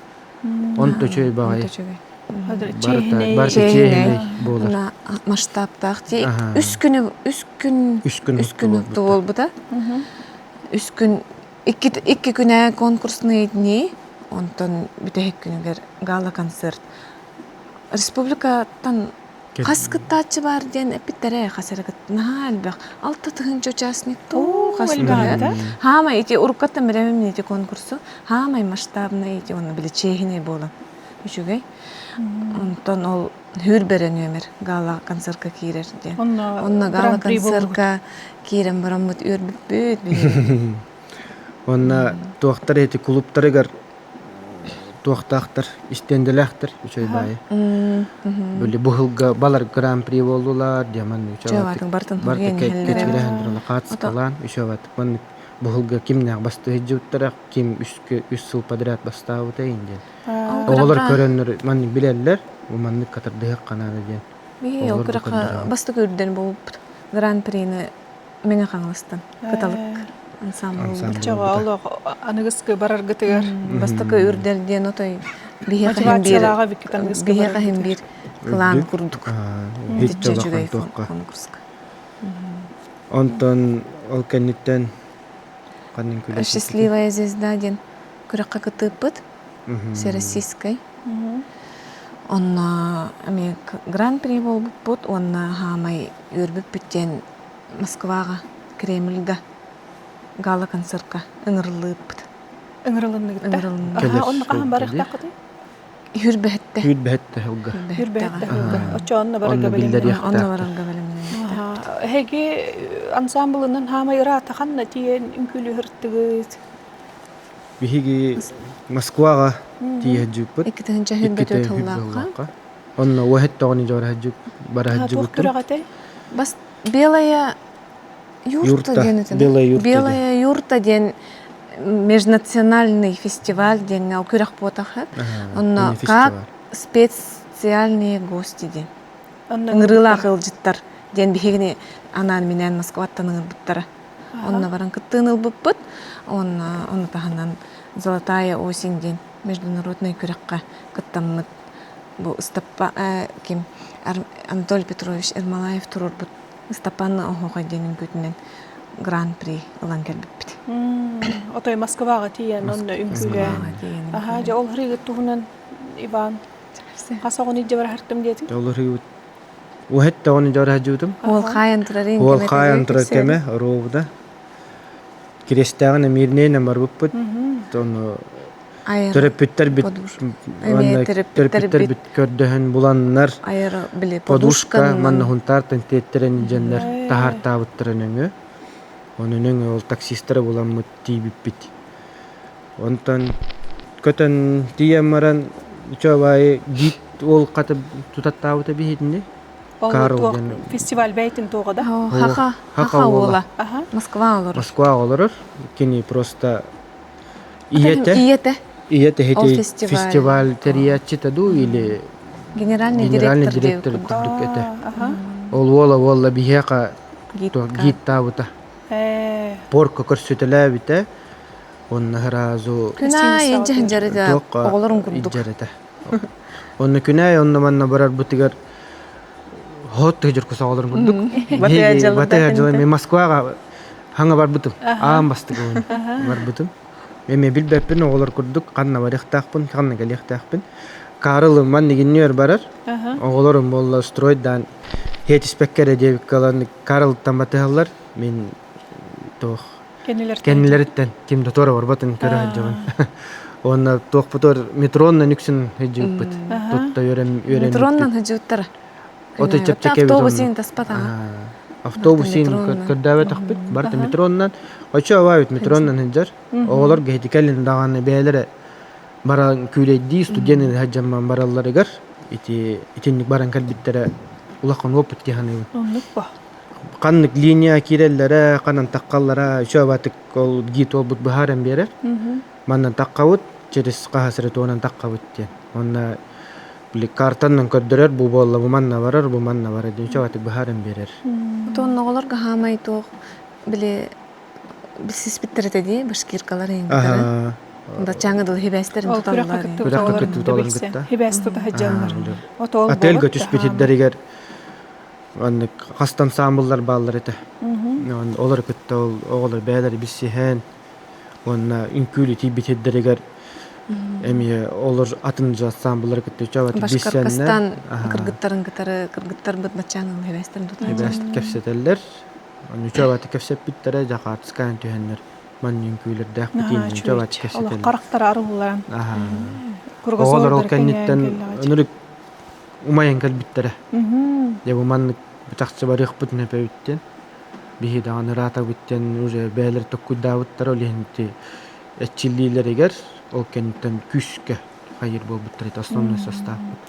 Онто үчүгэй баҕайы. Онто үчүгэй. Барыта барыта чиэһинэй буолар. Масштабтаах дии. Үс күнү үс күн үс күн үс күн буолбута. Үс күн икки күнэ конкурсные дни, онтон бүтэһик күнүгэр гала-концерт. Республикаттан хас кыттааччы баар диэн эппиттэрэ, хас эрэ наһаа элбэх. 6 тыһыынча участник туу хас Хаамай ити уруккаттан билэмим ити конкурсу. Хаамай масштабный ити уонна били чиэһинэй буолан үчүгэй. Онтон ол Хүүр бэрэ нүөмэр гала концертка киирэр диэн. Онно гала концертка киирэн бараммыт үөрбүппүт биһиги. Онно туохтар эти клубтарыгар туохтаахтар, истиэндэлээхтэр үчүгэй баайы. Били бу сылга балар гран-при буоллулар, диаман үчүгэй бартын кэчигирэһэн хаатыскалаан үчүгэй маннык бу сылга кимнээх бастыы сылдьыбыттара, ким үс сыл подряд бастаабыта диэн. Оҕолор көрөннөр маннык билэллэр, бу маннык катардыһыахха наада диэн. Биһиги ол күрэххэ бастакы үрдэн буолбуппут. Гран-прини Мэҥэ Хаҥаластан Кыталык ансамбль Оччоҕо олох аныгыскы бараргытыгар бастакы үрдэл диэн отой биһиэхэ иһин биир биһиэхэ иһин биир кылаан курдук итиччэ үчүгэй конкурска. Онтон ол кэнниттэн ханнык күлэ Счастливая звезда диэн күрэххэ кытыыппыт. Всероссийскай. Онно эмиэ гран-при буолбуппут уонна хаамай үөрбүппүт диэн Москваҕа Кремльга гала-концертка ыҥырыллыыппыт. Ыҥырылынныгыт да? Аха, онно хаһан барыахтааххытый? Хүрбэһэттэ. Хүрбэһэттэ сылга. Хүрбэһэттэ сылга. Оччо онно барарга бэлэмнэниэхтээх. Онно барарга бэлэмнэниэхтээхпит. Эһиги ансаамбылынан хаамай ыраата ханна тиийэн үҥкүүлүү сырыттыгыт? Биһиги Москваҕа тиийэ сылдьыбыппыт. 2 тыһыынча сыллаахха. Онно уоһэт тоҕону бара сылдьыбыттым. Бас Белая юрта диэн Белая юрта. Белая юрта диэн межнациональный фестиваль диэҥҥэ күрэх буотаха. Онно как специальные гости диэн. Ыҥырыылаах ыалдьыттар диэн биһигини анаан-минээн Москваттан ыҥырбыттара. Онно баран кыттыын ылбыппыт. Онно ону таһынан «Золотая осень» диэн международнай күрэххэ кыттаммыт бу Ыстаппа ким Анатолий Петрович Ермолаев туруорбут Ыстаппан Оһоохой диэн үҥкүүтүнэн гран-при ылан кэлбиппит. Отой Москваҕа тиийэн онно үҥкүүлээн. Аха, дьэ ол ырыгыт туһунан Иван хас оҕону илдьэ бараһартым диэтиҥ? Ол ырыгыт Уһэт тоҕону дьоро сылдьыбытым. Уол хаайан турарын Уол хаайан турар кэмэ оруобута. Кириэстээҕин эмиирнэйинэн барбыппыт. Ону. Төрөппүттэрбит төрөппүттэрбит көрдөһөн буланнар подушка манна Хунтаартан тиэттэрэн илдьэннэр таһаартаабыттара нөҥүө. Ону нөҥүө ол таксистары буламмыт тиийбиппит. Онтон көтөн тиийэн баран Чуобаайы гид уол хата тутаттаабыта биһитини. Карл диэн фестиваль бэйтин туоҕа да? Хаха, Хаха уола. Москва олорор. Москва олорор. Кини просто ийэтэ. Ийэтэ. Ийэтэ ити фестиваль тэрийээччитэ дуу или генеральный генеральный директор курдук этэ. Ол уола уолла биһиэхэ гидтаабыта. Порка көрсүтэлээбитэ. Онно сразу Күн аайы илдьэ оҕолорун курдук. Илдьэрэтэ. Онно күн аайы онно манна барарбытыгар хот тыһдьыр оҕолорун курдук. Батыһа дьылы мен Москваҕа хаҥа барбытым. Аан бастыгыбын барбытым. Эми билбэппин оҕолор курдук ханна барыахтаахпын, ханна кэлиэхтээхпин. Карл манныгынньүөр барар. Оҕолорум буолла стройдаан хиэтиспэккэ эрэ диэбиккэ ылан Карлтан батыһаллар. Мин туох Кэннилэриттэн ким да туора барбатын көрө сылдьабын. Уонна туохпутугар метронан үксүн сылдьыбыппыт. Тутта үөрэн үөрэммиппит. Метронан сылдьыбыттара. Ото чэпчэки эбит Автобусин таспатаҕа. Автобусин көрдөөбөтөхпүт. Барыта метронан. Очо абаабыт метронан сылдьар. Оҕолор киһити кэлин даҕаны бэйэлэрэ баран күүлэйдии студент сылдьамман баралларыгар ити итинник баран кэлбиттэрэ улахан опыт дии саныыбын. Оннук бо. Ханнык линия киирэллэрэ, ханан таххаллара үчүгэй абатык ол гид уолбут быһааран биэрэр. Манна таххабыт, через хаһыс эрэ туонан таххабыт диэн. Уонна били картанан көрдөрөр, бу буолла, бу манна барар, бу манна барар диэн үчүгэй абатык быһааран биэрэр. Отон оҕолорго хаамай туох били билсиспиттэр этэ дии башкиркалар иҥтэрэ. Дачаҥа дыл хибээстэрин туталлар. Күрэххэ кыттыбыт кытта. Хибээс тута сылдьаллар. Отельга түспүт сирдэригэр Маннык хас да ансаамбыллар бааллар этэ. Олор кытта ол оҕолор бэйэлэрэ билсиһэн уонна үҥкүүлүү тиийбит сирдэригэр эмиэ олор атын же ансаамбыллары кытта үчүгэй Башкоркостан кыргыттарын кытары кыргыттарбыт баччаан хибээстэрин тутан кэпсэтэллэр. Үчүгэй кэпсэппиттэрэ Дьахаатыскаан түһэннэр манна үҥкүүлэрдээх битииннэн үчүгэй кэпсэтэллэр. Харахтара арыллан. Оҕолор ол кэнниттэн ынырык умайан кэлбиттэрэ. Дьэ бу маннык чахчы барыахпытын эпэбиттэн биһи даҕаны ыраатабыттан уже бэйэлэр токкуйдаабыттара ол иһин ити эрчиллиилэригэр ол кэнниттэн күүскэ хайыр буолбуттар это основной составпыт.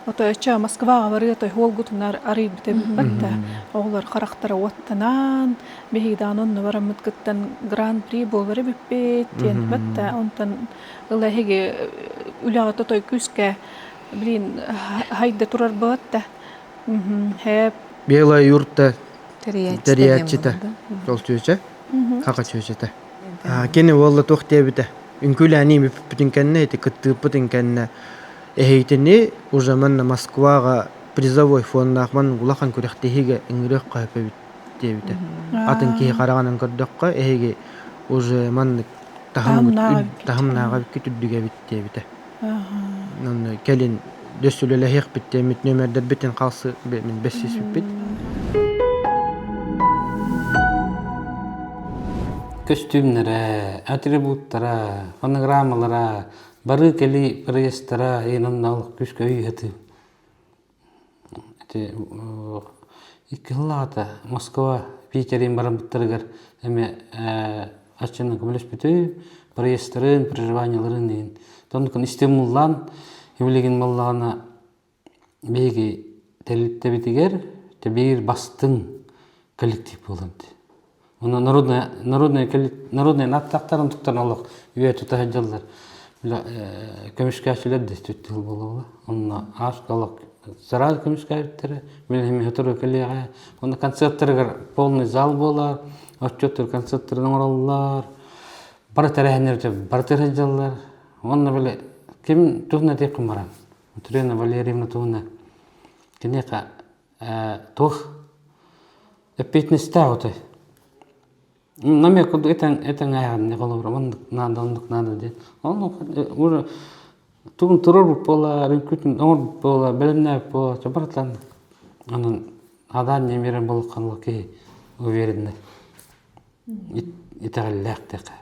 Ото өчө Москваҕа барыа той хуолгутунар арыйбыт эбиппэт да оҕолор харахтара уоттанан биһиги даҕаны онно бараммыт кыттан гран-при буолар эбиппит диэн да онтон ыла эһиги үлэҕэ тотой күүскэ Блин, хайда турар да. Хэп. Белая юрта тэрийээччитэ. Ол чүөчэ. Хака чүөчэтэ. Кини уолла туох диэбитэ. Үҥкүүлээнии бүппүтүн кэннэ, ити кыттыыппытын кэннэ эһиитини уже манна Москваҕа призовой фоннаах ман улахан күрэхтэһиигэ ыҥырыахха сөп диэбитэ. Атын киһи хараҕынан көрдөххө, эһиги уже маннык таһымнааҕа бүккүт үрдүгэ эбит диэбитэ. Онно кэлин дөс үлэлэһиэхпит диэммит нүөмэрдэрбитин хаалсы мин бэссиспиппит. Көстүүмнэрэ, атрибуттара, фонограммалара, бары кэли проездтара иэнаннал күүскэ өйүһэтим. Ити икки сыллааҕыта Москва Питерин бараммыттарыгар эмиэ аччанан көмөлөспүтүм, проездтарын, проживаниеларын иһин. Оннукун истимуллаан, билигин буоллаҕына биһиги тэрилтэбитигэр биир бастыҥ коллектив буолан Онно народная народная народная аттахтарын туттан олох үйэ тута сылдьаллар. Көмүскээччилэр да түттүл буолуола. Онно ааска олох сразу көмүскээбиттэрэ. Мин эмиэ сотору кэлиэҕэ. Онно концерттарыгар полный зал буолар. Отчуоттар концерттарын оҥороллор. Бары тэрээһиннэр бары сылдьаллар. Онно били ким туһуна этиэххин баран. Матрена Валерьевна туһуна киниэхэ туох эппиэтинэстээх отой. Намек курдук этэн этэн ааһан холобура оннук наада оннук наада диэн. Оннук уже тугун турар буолар, үҥкүүтүн оҥорбут буолар, бэлэмнээбит буолар, барытан онон адаан ньэмиэрэн буолухханлык киһи уверенный итэҕэллээх диэххэ.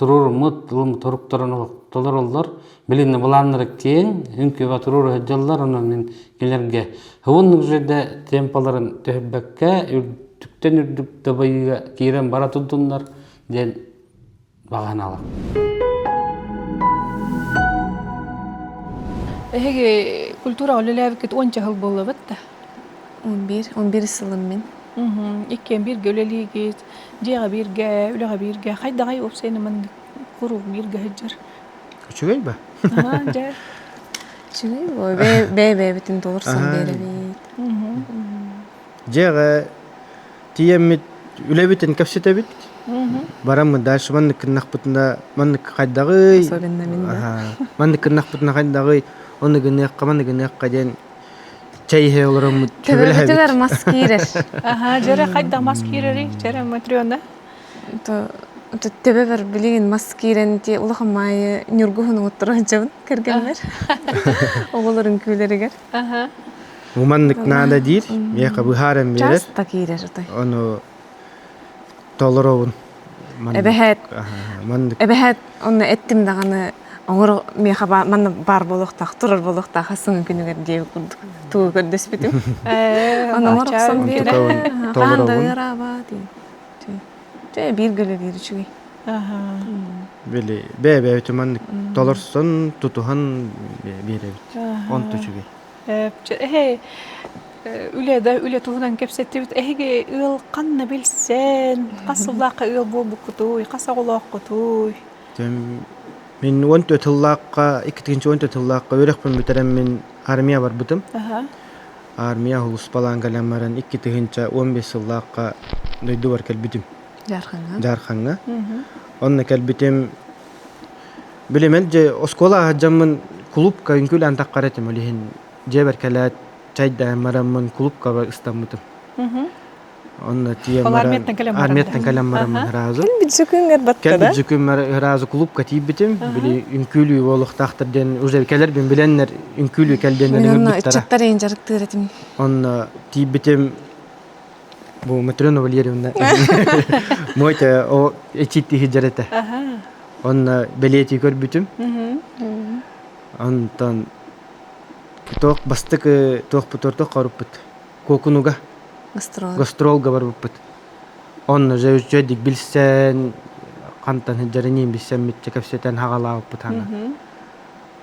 туруоруммут туруктарын толороллор. Билинни былааннара киэҥ, үҥкүүгэ туруору сылдьаллар, онон мин кинилэргэ уһуннук жерде темпаларын түһэрбэккэ, үрдүктэн үрдүк дабайыыга киирэн бара турдуннар диэн баҕа санаалаах. Эһиги культураҕа үлэлээбиккит уонча сыл буоллабыт да? 11, 11 сылым мин. Иккиэн бииргэ үлэлиигит, дьиэҕэ бииргэ, үлэҕэ бииргэ. Хайдаҕай уопсайынан маннык куруук бииргэ сылдьар? Үчүгэй ба? Дьэ. Үчүгэй бо. Бэйэ-бэйэбитин толорсон биэрэбит. Дьиэҕэ тиийэммит үлэбитин кэпсэтэбит. Бараммыт дальше маннык гыннахпытына маннык хайдаҕый? Особенно мин да. Маннык гыннахпытына хайдаҕый? Ону гыныахха, маны гыныахха диэн чэй иһэ олороммут Төбөбүтүгэр мас киирэр. Аха, дьэрэ хайдах мас киирэрий? Дьэрэ Матрена. Төбөбөр билигин мас киирэн ти улахан маайы ньургуһун оҥотторо сылдьабын кэргэммэр. Оҕолор үҥкүүлэригэр. Аха. Уманнык наада диир, миэхэ быһааран биэрэр. Часто киирэр отой. Ону толоробун. Эбэһээт Маннык. Эбэһээт онно эттим даҕаны оҥоро миэхэ манна баар буолуохтаах, турар буолуохтаах саҥа күнүгэр диэбит курдук тугу көрдөспүтүм. Ону оҥоро охсон биэрэ. Хаан да ыараабат. Чэ биир гөлө биир үчүгэй. Били бэйэ-бэйэбитин маннык толорсон, тутуһан биэрэбит. Онто үчүгэй. Эһэ үлэ да үлэ туһунан кэпсэттибит. Эһиги ыал ханна билсэн, хас сыллаахха ыал буолбуккутуй, хас оҕолооххутуй? Мин 14 сыллаахха, 214 сыллаахха үөрэхпин бүтэрэн мин армия барбытым. Армия сулууспалаан кэлэн баран 2015 сыллаахха дойдубар кэлбитим. Дьаархаҥҥа. Дьаархаҥҥа. Онно кэлбитим Билимэн дьэ оскуола аһадьаммын кулуупка үҥкүүлээн таххар этим ол иһин дьиэбэр кэлээт чайдаан бараммын кулуупка ыстаммытым. Онно тиийэн Ол баран армияттан кэлэн баран армияттан кэлэн бараммын сразу Кэлбит сүкүҥҥэр кэлбит баттада. сүкүммэр сразу кулуупка тиийбитим. Били үҥкүүлүү буолуохтаахтар диэн уже кэлэрбин билэннэр үҥкүүлүү кэл диэннэр Мин онно ыҥырбыттара. ыччаттар эйин дьарыктыыр этим. Онно тиийбитим бу Матрена Валерьевна мой о эчиттиһи дьарыта. Онно бэлиэтии көрбүтүм. Онтон туох бастакы туохпут туох хоруппут Куокунуга Гастрол. гастролга барбыппыт. Онно же үчүгэйдик билсэн хантан сылдьарыныы билсэммитчэ кэпсэтэн хаҕалаабыппыт хана.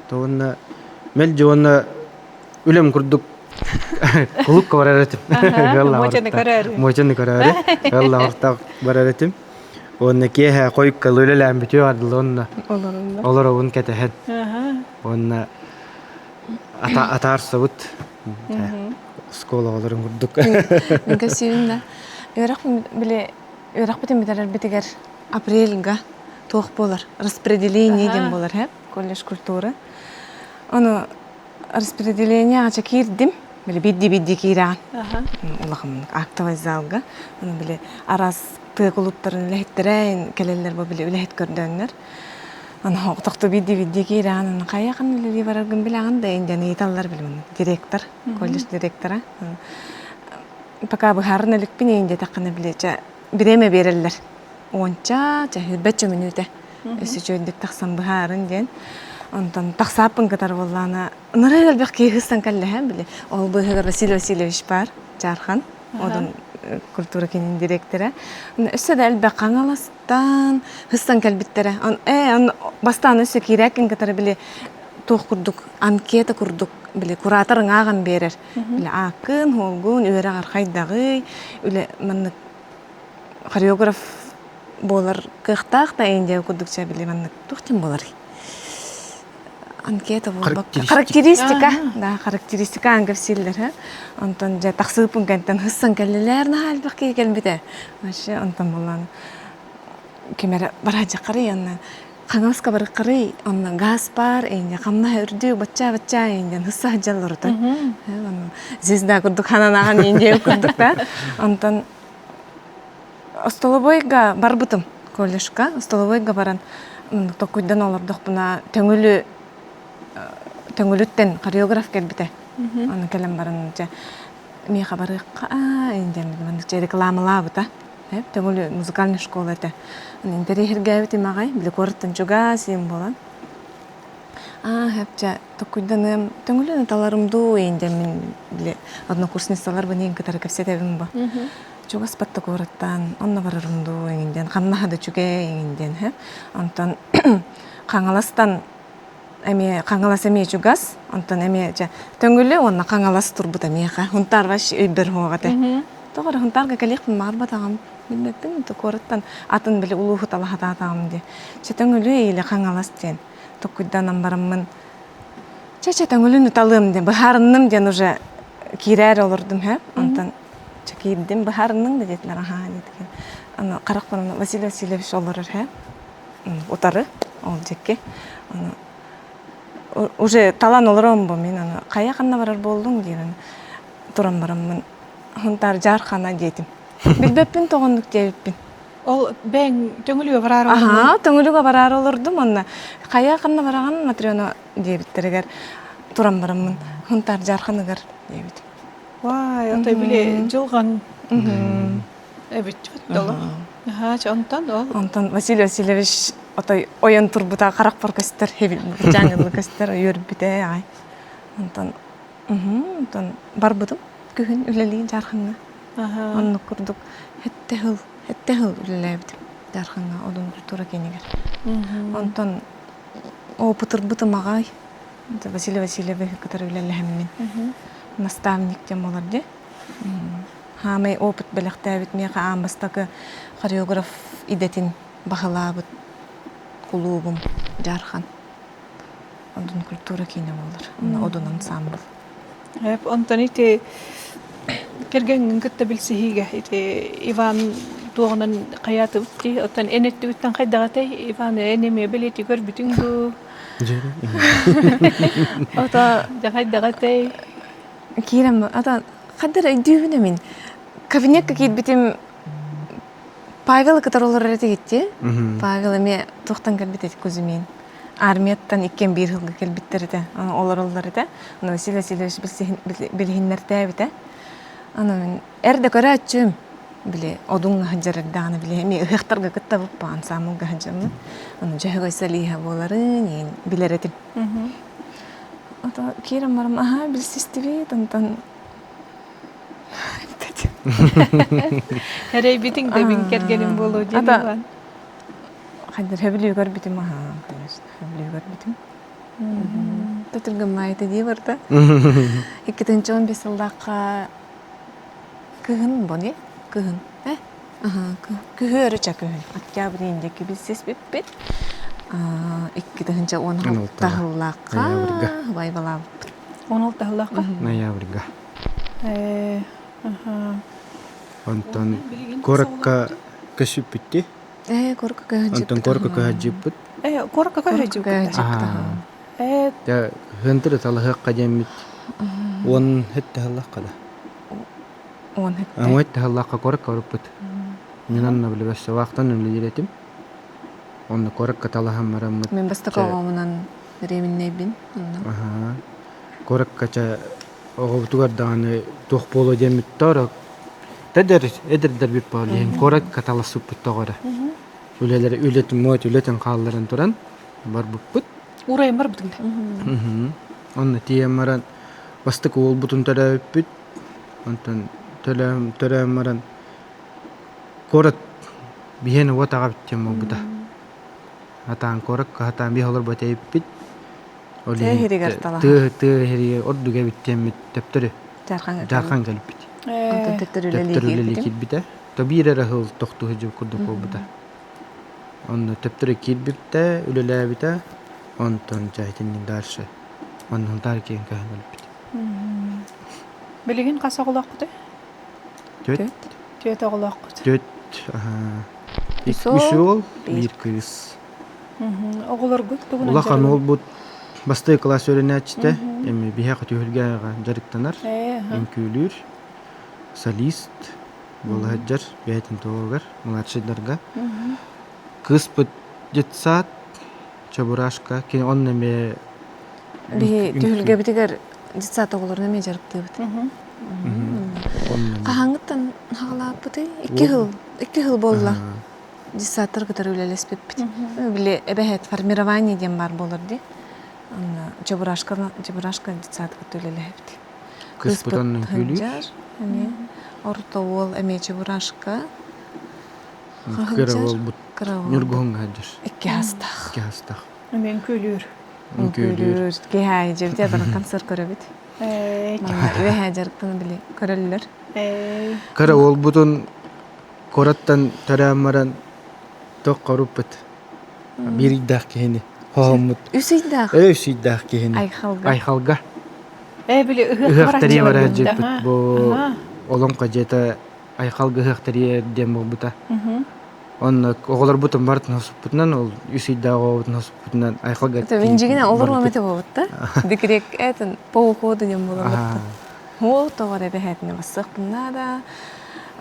То уонна мэлдьи уонна үлэм курдук кулукка барар этим. Муочаны көрөөрү. Муочаны көрөөрү. Ыаллаах барар этим. Уонна киэһэ хойукка үлэлээн бүтүө ардылы онно олоробун кэтэһэн. Уонна атаарсабыт оскуола оҕолорун курдук. Мин көссүүбүн да үөрэх били үөрэхпитин бүтэрэрбитигэр апрельга туох буолар распределение диэн буолар һэ колледж культуры ону распределение ача киирдим били бидди-бидди киирэҕин улахан актовай залга ону били араас тыа кулууптарын үлэһиттэрэ кэлэллэр бу били үлэһит көрдөөннөр аны тохто бидди-бидди киирэҕин аны хайахан үлэлии бараргын билэҕин да диэн ыйыталлар били директор колледж директора пока быһааран иликпин иин диэтэххинэ били чэ бириэмэ биэрэллэр уонча чэ сүүрбэччэ мүнүүтэ өссө үчүгэйдик тахсан быһаарын диэн онтон тахсааппын кытары буоллаҕына ынырык элбэх киһи сыстан кэллэһэн били ол быыһыгар Василий Васильевич баар Чаархан Одун культура киинин директора өссө да элбэх Хаҥаластан сыстан кэлбиттэрэ э бастаан өссө киирээккин кытары били туох курдук анкета курдук били куратор ыҥааҕын биэрэр били ааккын хуолгун үөрэҕэр хайдаҕый үлэ маннык хореограф буолар кыахтаах да Индия курдук чэ били маннык туох диэн буоларый анкета буолбакка характеристика да характеристика ангерсииллэр онтон дьэ тахсыыппын кэнтэн хыссан кэллилэр наһаа элбэх киһи кэлбитэ вообще онтон буоллаан ким эрэ бараадьаххарый онно хаҥаска барыккарый онно газ баар инде хамнаһа үрдүү бачча бачча инден хысса сылдьаллар отон звезда курдук хананахан индия курдук да онтон Остолобуойга барбытым колледжка. Остолобуойга баран токуйдан олордохпуна төҥүлү төҥүлүттэн хореограф кэлбитэ. Аны кэлэн баран дьэ миэхэ барыахха диэн маннык рекламалаабыта. Төҥүлү музыкальная школа этэ. Интэриэһиргээбитим аҕай, били куораттан чугас иим буолан. Аа, хэпчэ токуйданыам төҥүлү таларым дуу иин мин били однокурсницаларбын иин кытары кэпсэтэбин бу. Чугас батта куораттан онно барарым дуу иин диэн хамнаһа да үчүгэй иин диэн һэ. Онтон Хаҥаластан эмиэ Хаҥалас эмиэ чугас, онтон эмиэ дьэ Төҥүлү уонна Хаҥалас турбута миэхэ. Хунтаар вообще өйбөр суох этэ. Тоҕо эрэ Хунтаарга кэлиэхпин баҕарбатаҕым. Билбэппин, куораттан атын били улууһу талаһатаатаҕым дии. Чэ Төҥүлү или Хаҥалас диэн токуйданан бараммын чэ чэ Төҥүлүнү талыам диэн быһаарынным диэн уже киирээри олордум һэ. Онтон чэ киирдим быһаарынныҥ да диэтилэр аһаа диэтигин. Аны харахпын Василий Васильевич олорор һэ. Утары ол дьикки. Аны уже талан олором бу мин аны хайа ханна барар буоллуҥ диэн туран бараммын Хунтаар Дьаархана диэтим. Билбэппин тоҕоннук диэбиппин. Ол бэйэҥ төҥүлүгэ бараары олордуҥ? Аһаа, төҥүлүгэ бараары олордум онно хайа ханна бараҕын Матрена диэбиттэригэр туран бараммын Хунтаар Дьаарханыгар диэбитим. Вай, отой били дьылҕан эбит толо. Аһаа, онтон ол? Онтон Василий Васильевич отой ойон турбута харахпар көстөр, дьаҥылы көстөр, үөрбүтэ аҕай. Онтон онтон барбытым күһүн үлэлии Дьаархаҥҥа. Оннук курдук сэттэ сыл, сэттэ сыл үлэлээбитим Дьаархаҥҥа Одун культура киинигэр. Онтон опытырбытым аҕай. Василий Васильевиһы кытары үлэлэһэммин. Наставник диэн буолар дии. Хаамай опыт бэлэхтээбит миэхэ аан бастакы хореограф идэтин баһылаабыт кулуубум Дьаархан. Одун культура киинэ буолар. Онно Одун ансамбл. Онтон ити кэргэҥҥин кытта билсиһиигэ ити Иван туоҕунан хайаатыбыт дии. Оттон эн өттүгүттэн хайдах этэй? Иван эн эмиэ бэлиэтии көрбүтүҥ дуу? Ото Дьэ хайдах этэй? киирэн ата хайдах эрэ өйдүүбүн мин. Кабинекка киирбитим Павел кытары олорор этигит дии. Павел эмиэ туохтан кэлбит эти Кузьмин. Армияттан иккиэн биир сылга кэлбиттэр этэ. Олороллор этэ. Аны Василий Васильевич билиһиннэртээбитэ. Аны мин эрдэ көрөөччүм. Били одуҥ сылдьар эрдэҕинэ били эмиэ ыһыахтарга кыттабыппа ансаамбылга сылдьаммын. Аны Дьөһөгөй Салииһа буоларын иин билэр этим. Ото киирэн барам аһаа билсистибит онтон Эрэйбитиҥ да мин кэргэним буолуо диэн Иван. Хайдар хөбүлүү көрбүтүм аһаа, конечно, хөбүлүү көрбүтүм. Төтүргэммаайта дии барда. 2015 сыллаахха кыһын бони кыһын э күһүөрүчэ күһүн октябрь диэки билсиспиппит 2016 сыллаахха байбалаабыппыт 16 сыллаахха ноябрьга Онтон куоракка көсүппүттүү. Ээ, куоракка көһө Онтон куоракка көһө Ээ, куоракка көһө Ээ. Дьэ, хынтыры талаһыахха диэммит. Уон хетте халлахха да. Уон хетте. Уон хетте халлахха куоракка барыппыт. Мин анна билбэс сабаахтан үлэлиир этим. Онно куоракка талаһан бараммыт. Мен бастакы оҕомунан беременнэйбин. Аха. Куоракка ча оҕобутугар даҕаны туох буолуо диэммит торо эдэр эдэрдэрбит буолар иһин куоракка таласпыппыт тоҕо эрэ үлэлэр үлэтин муот үлэтин хаалларан туран барбыппыт Урайын барбытыҥ да онно тиийэн баран бастакы уолбутун төрөөбүппүт онтон төлөөн төрөөн баран куорат биһиэнэ уот аҕабыт диэн буолбута хатаан куоракка хатаан биһи олорбот эбиппит Тыа иһиригэр талаһа. Тыа тыа иһиригэр ордук эбит диэммит төптөрү Дьаархан Дьаархан кэлбит. Онтон төттөрү Төптөрү үлэлии үлэлии киирбитим. киирбитэ. То биир эрэ сыл тохтуу сылдьыбыт курдук буолбута. Онно төптөрү киирбиттэ, үлэлээбитэ. Онтон дьэ итинник дальше. Оннун таар киэн көһөн өлбүт. Билигин хас оҕолооххутуй? Түөрт. Түөрт оҕолооххут. Түөрт Үс үс уол, уол, биир биир кыыс. Оҕолоргут тугунан Улахан дьарыгын? уолбут бастакы кылаас үөрэнээччитэ, эми биһиэхэ түһүлгэҕэ дьарыктанар, үҥкүүлүүр, солист буола сылдьар бэйэтин туһугар, младшайдарга. Кыыспыт детсад, Чебурашка, кини онно эмиэ Биһи түһүлгэбитигэр детсад оҕолорун эмиэ дьарыктыыбыт. Хаһааҥҥыттан хаҕалааппытый? Икки сыл, икки сыл буолла. Детсадтар кытары үлэлэспиппит. Били эбэһээт формирование диэн баар буолар дии. Онно Чебурашка, Чебурашка детсад кытта үлэлэһэбит. Кыспыт сылдьар эмиэ. Орто уол эмиэ Чебурашка. Кыра уолбут Ньургуһуҥҥа сылдьар. Икки астаах. Икки астаах. Эмиэ үҥкүүлүүр. Үҥкүүлүүр. Киэһэ дьиэбитигэр баран концерт көрөбүт. Үөһээ дьарыктаны били көрөллөр. Кыра уолбутун куораттан төрөөн баран туох хоруппут биир ыйдаах киһини хоһоммут. Үс ыйдаах? Үс ыйдаах киһини. Айхалга. Айхалга. Ээ били ыһыах тэрийэ барар дьиэппит бу Олоҥхо дьиэтэ Айхалга ыһыах тэрийэр диэн буолбута. Онно оҕолорбутун барытын хоспутунан ол үс ыйдаах оҕобутун хоспутунан Айхалга Винжигине олоруом этэ буолбут да. Декрет этин по уходу диэн буолар. Ол тоҕо эрэ эбэһээтинэ бассыахпын наада.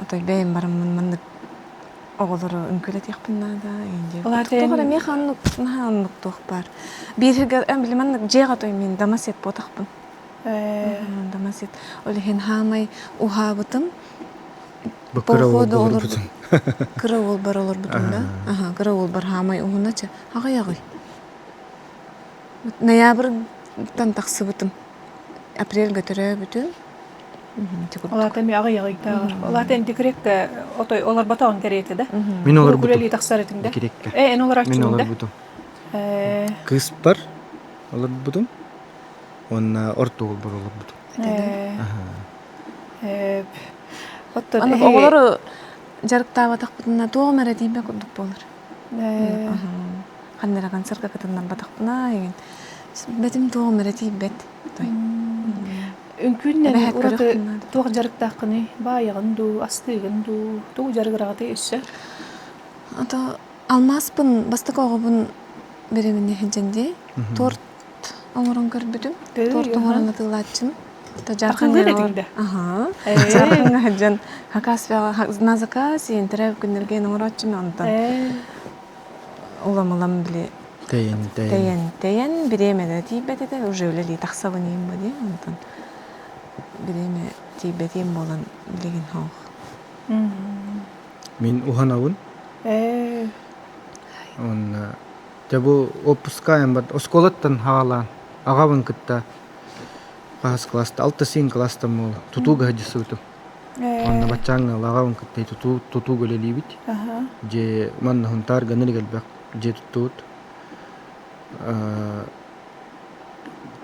Отой бэйэм бараммын маннык оҕолору үҥкүүлэтиэхпин наада. Тоҕо эрэ миэхэ оннук наһаа оннук туох баар. Бииригэр эн били маннык дьиэҕэ той мин домосед буотахпын. Домосед. Ол иһин хаамай уһаабытым. Кыра уолбар олорбутум. Кыра уолбар олорбутум да. Аха, кыра уолбар хаамай уһуна ча. Аҕай аҕай. Ноябрьтан тахсыбытым. Апрельга төрөөбүтүм. Олаата эми аҕый аҕыйдааҕар. Олаата эн декреккэ отой олорботоҕун кэриэтэ да? Мин олорбутум. Үлэлии тахсар этиҥ да? Декреккэ. Э, эн олорааччыгын Мин да? олорбутум. Э. Кыыспар олорбутум. Уонна орто уолбар олорбутум. Э. Э. Оттон Аны оҕолору дьарыктаабатахпытына туох эрэ тиийбэ курдук буолар. Э. Ханна эрэ концертка кытыннарбатахпына игин бэтим туоҕум эрэ тиийбэт. Үҥкүүннэн ураты туох дьарыктааххыный? Баайаҕын дуу, астыыгын дуу, тугу дьарыгыраҕытый өссө? Ото алмааспын бастакы оҕобун береминне сылдьан дии. Торт оҥорон көрбүтүм. Торт оҥорон атыылааччым. Атыылыыр этиҥ да? Аха. Дьаархаҥҥа сылдьан заказ на заказ иэнтэрэ күннэргэ оҥорооччум онтон улам-улам били Тэйэн, тэйэн. Тэйэн, тэйэн бириэмэ тиийбэт этэ, уже үлэлии тахсабын иһин бу дии, онтон бириэмэ тиийбэтиим буолан билигин суох. Мин уһанабын. Ээ. Уонна дьэ бу отпускаем бар оскуолаттан хаалаан аҕабын кытта хаһыс класста алта син класстан буола тутууга сылдьысыбытым. Онно баччааҥҥа аҕабын кытта тутуу тутууга үлэлиибит. Дьэ манна Һунтаарга нэлик элбэх дьиэ туттубут.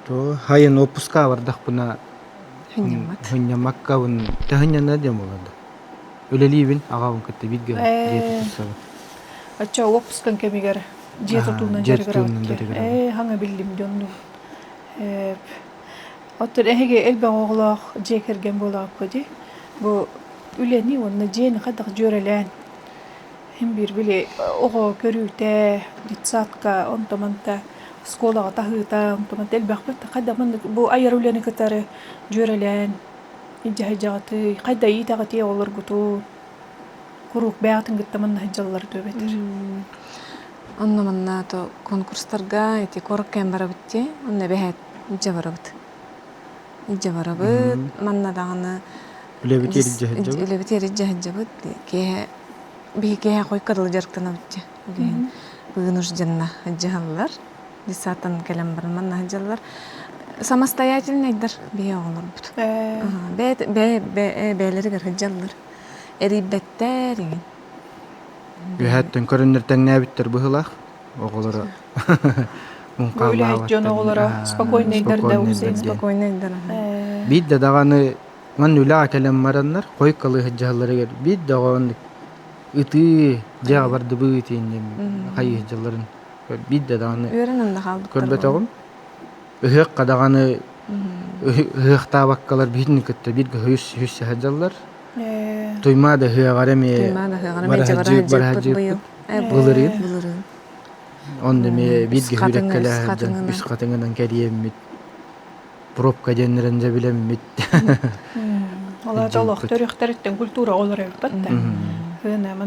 То хайын отпуска бардахпына хынньаммаккабын тэһынньана диэн буолар да. Үлэлиибин аҕабын кытта бииргэ дьиэ тутусабын. Оччо отпускан кэмигэр дьиэ тутуунан дьарыгырабыт. Ээ, хаҥа биллим дьонну. Оттон эһиги элбэх оҕолоох дьиэ кэргэн буолаҕыкка дии. Бу үлэни уонна дьиэни хайдах дьүөрэлээн Син биир били оҕо көрүүтэ, детсадка, онто-манта, оскуолаҕа таһыыта, онто-манта элбэхпит. Хайдах маннык бу айар үлэни кытары дьүөрэлээн илдьэ сылдьаҕытый, хайда иитэҕитий оҕолоргутун? Куруук бэйэҕитин кытта манна сылдьаллар дуо эбэтэр? Онно манна то конкурстарга ити куоракка барабыт дии, онно эбэһээт илдьэ барабыт. Илдьэ барабыт, манна даҕаны Үлэбитигэр илдьэ сылдьабыт. Үлэбитигэр илдьэ сылдьабыт. Киэһэ биһи киэһэ хойукка дылы дьарыктанабыт дьэ. Билигин вынужденно дьаһаллар. Детсадтан кэлэн баран манна сылдьаллар. Самостоятельнайдар биһи оҕолорбут. Бэйэ бэйэлэригэр сылдьаллар. Эрийбэттэр иҥин. Үөһээттэн көрөннөр тэҥнээбиттэр быһыылаах оҕолоро. Бу үлэһит дьон оҕолоро спокойнайдар да спокойнайдар. Биир да даҕаны Манна үлэҕэ кэлэн бараннар, хойукка сылдьалларыгар биир да оҕо оннук ытыы, дьиэҕэ бардыбыт диэн хайыы сылдьалларын биир да даҕаны Үөрэнэн да хаалбыттар көрбөтөҕүм. Ыһыахха даҕаны ыһыахтаабаккалар биһигини кытта бииргэ үс үс сылдьаллар. Туймаада ыһыаҕар эмиэ Туймаада ыһыаҕар эмиэ дьабара быйыл. Былырыын. Былырыын. Онно эмиэ бииргэ Үс хатыҥынан. Үс хатыҥынан кэриэммит. пробка диэннэрин дьэ билэммит. Олар олох төрүөхтэриттэн культура олор эбиппат да.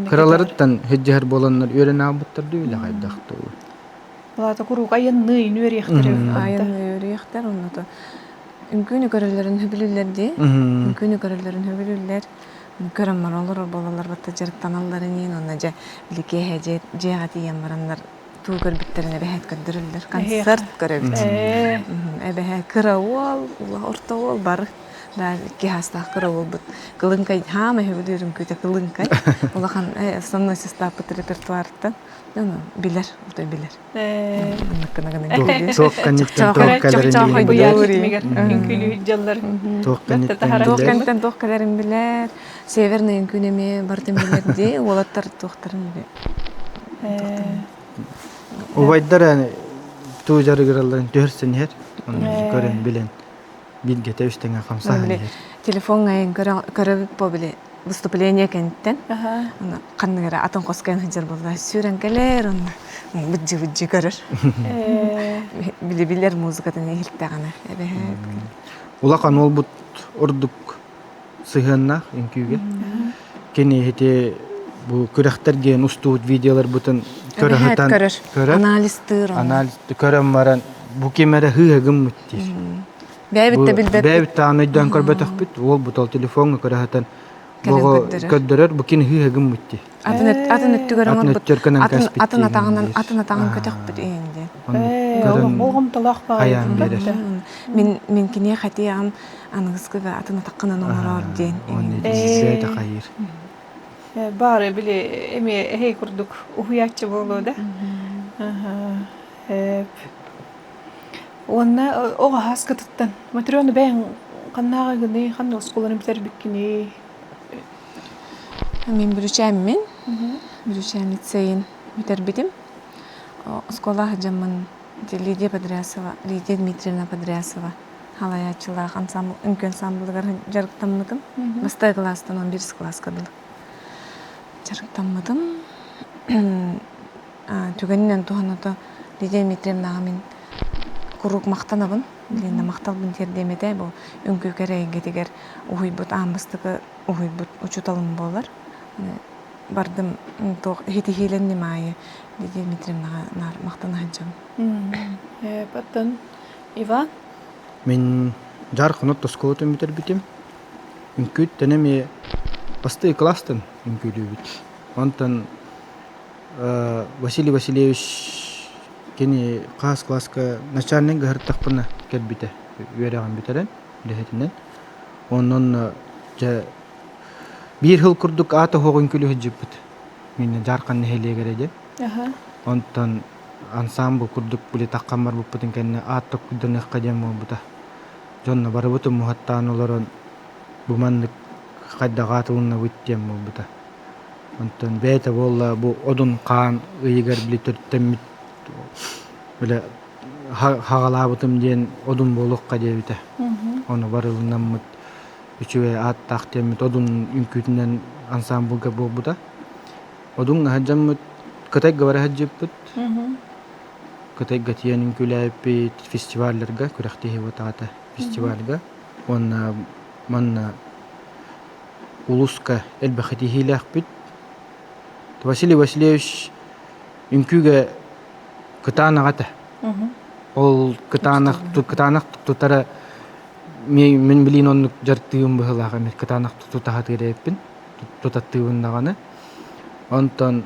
Кыраларыттан һыддьыһар буоланнар үөрэн аалбыттар дуу или хайдах дуу. Олата куруук айанныы үөриэхтэр Айанныы үөриэхтэр онното. Үҥкүүнү көрөллөрүн сөбүлүүллэр дии. Үҥкүүнү көрөллөрүн сөбүлүүллэр. Көрөн баран олорор буолаллар батта дьарыктаналларын иин уонна дьэ били киэһэ дьиэҕэ тиийэн бараннар туу көрбүттэрин эбэһээт көрдөрөллөр. Концерт көрөбүт. Эбэһээ кыра уол, орто уол бары да икки хаастаах кыра уолбут Кылыҥкай хаама сөбүлүүр үҥкүүтэ Кылыҥкай. Улахан основной составпыт репертуарыттан билэр, отой билэр. Туох кэнниттэн туох кэлэрин билэр. Үҥкүүлүү дьаллар. Туох кэнниттэн Туох кэнниттэн туох кэлэрин билэр. Северный үҥкүүнү эмиэ барытын билэр дии. Уолаттар туохтарын билэр. Убайдар туу дьарыгыралларын түһэрсэн иһэр. Оны көрөн билэн билгете үстэҥэ хамсаһан иһэр. Телефоҥҥа көрөбүт бо били выступление кэнниттэн ханнык эрэ атын хоско сылдьар буолла сүүрэн кэлэр онно быдьы-быдьы көрөр били билэр музыкатын иһиттэҕинэ эбэһээт Улахан уолбут ордук сыһыаннаах үҥкүүгэ. Кини ити бу күрэхтэргэ устубут видеоларбытын көрө сытан көрөр анализтыыр анализ көрөн баран бу ким эрэ хыыһа гыммыт диир. Бэйэбит да билбэппит. Бэйэбит даҕаны өйдөөн көрбөтөхпүт. Уолбут ол телефоҥҥа көрө сытан Бого көрдөрөр бу кини хыыһа гыммыт дии. Атын атын өттүгэр оҥорбут. Атын атын атаҕынан атын атаҕын көтөхпүт иһин диэн. Болҕомтолоох Хайаан биэрэр. Мин мин киниэхэ хатиаҕым аныгыскыга атын атаххынан оҥороор диэн. Бэйэтэ хайыыр. Баары били эмиэ эһэй курдук уһуйааччы буолуо да. Уонна оҕо аһааскытыттан Матрена бэйэҥ ханнааҕыгыный, ханна оскуоланы бүтэрбиккиний? Мин Бүрүчээммин. Бүрүчээн лицейин бүтэрбитим. Оскуола сылдьаммын Лидия Подрясова, Лидия Дмитриевна Подрясова халайааччылаах ансамбл, үҥкүү ансамблыгар дьарыктаммытым. Бастакы кылаастан 11 кылааска дылы дьарыктаммытым. Түгэнинэн туһаната Лидия Дмитриевнаҕа мин куруук махтанабын. Лена махталбын тиэрдиэм этэ. Бу үҥкүү кэрэ эйгэтигэр уһуйбут аан бастакы уһуйбут учууталым буолар. Бардым туох иһитиһиилэнним аайы Лидия Дмитриевнаҕа наар махтана сылдьабын. Оттон Иван? Мин дьар хонот оскуолатын бүтэрбитим. Үҥкүүттэн эмиэ бастакы кылаастан үҥкүүлүүбүт. Онтон Василий Васильевич кини хаас кылааска начальник ыһыртахпына кэлбитэ үөрэҕин бүтэрэн үлэһитинэн. Онон дьэ биир сыл курдук аат оһоҕун үҥкүүлүү сылдьыбыппыт. Мин Дьаархан нэһилиэгэр диэн. Онтон ансаамбыл курдук били таххан барбыппытын кэннэ аат токкуйданыахха диэн буолбута. Дьонно барыбытын муһаттаан олорон бу маннык хайдах аатылыннабыт диэн буолбута. Онтон бэйэтэ буолла бу Одун хаан ыйыгар били төрүттэммит бile хаҕалаабытым диэн Одун буолуохха диэбитэ. Ону барылынаммыт үчүгэй ааттаах диэммит Одун үҥкүүтүнэн ансаамбылга буолбута. Одуҥ аһадьаммыт Кытайга бара сылдьыппыт. Кытайга тиийэн үҥкүүлээбиппит фестивалларга күрэхтэһии буотаҕата фестивальга. Уонна манна улууска элбэх итиһиилээхпит. Василий Васильевич үҥкүүгэ кытаанах этэ. Ол кытаанах кытаанах тутара мин билиин оннук дьарыктыыбын быһыылаах эмиэ кытаанах тута сатыыр эбиппин тутаттыыбын даҕаны. Онтон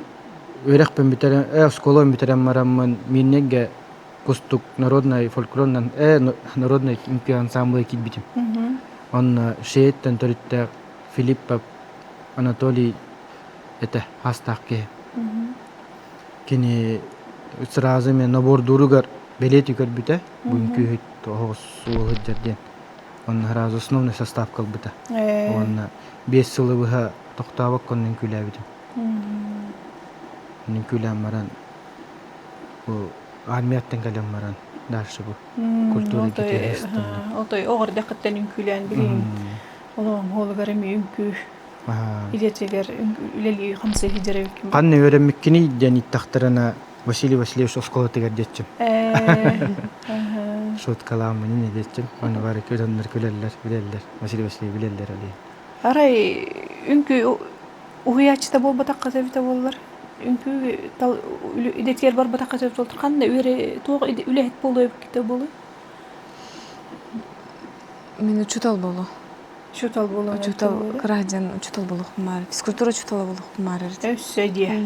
үөрэхпин бүтэрэн, э, оскуолабын бүтэрэн бараммын Миирнэйгэ Кустук народнай фольклорнан э народнай үҥкүү ансаамбыла киирбитим. Онно Шееттэн төрүттээх Филиппов Анатолий этэ хаастаах киһи. Кини сразу мен набордууругар бэлиэтии көрбүтэ. Бу үҥкүүһүт оһоҕос суол сылдьар диэн. Онно сразу основной состав ылбыта. Уонна 5 сылы быһа тохтообокко онно үҥкүүлээбитим. Үҥкүүлээн баран бу армияттан кэлэн баран дальше бу культура Отой оҕордахыттан үҥкүүлээн билигин олоҕум хуолугар эми үҥкүү идэтигэр үлэлии хамсыы сылдьар эбиккин. Ханна үөрэммиккиний диэн иттахтарына Василий Васильевич оскуолатыгар диэччим. Шуткалааммын ини диэччим. Ону бары дьоннор күлэллэр, билэллэр. Василий Васильевич билэллэр олиин. Арай үҥкүү уһуйааччыта буолбатахха эбитэ буоллар үҥкүү идэтигэр барбатахха сөп буолтар ханна үөрэ туох үлэһит буолуо эбиккитэ буолуой? Мин учуутал болу. Учуутал болу. Учуутал кыраһдьан учуутал болуохпун Физкультура учуутала болуохпун баарар. Өссө диэ.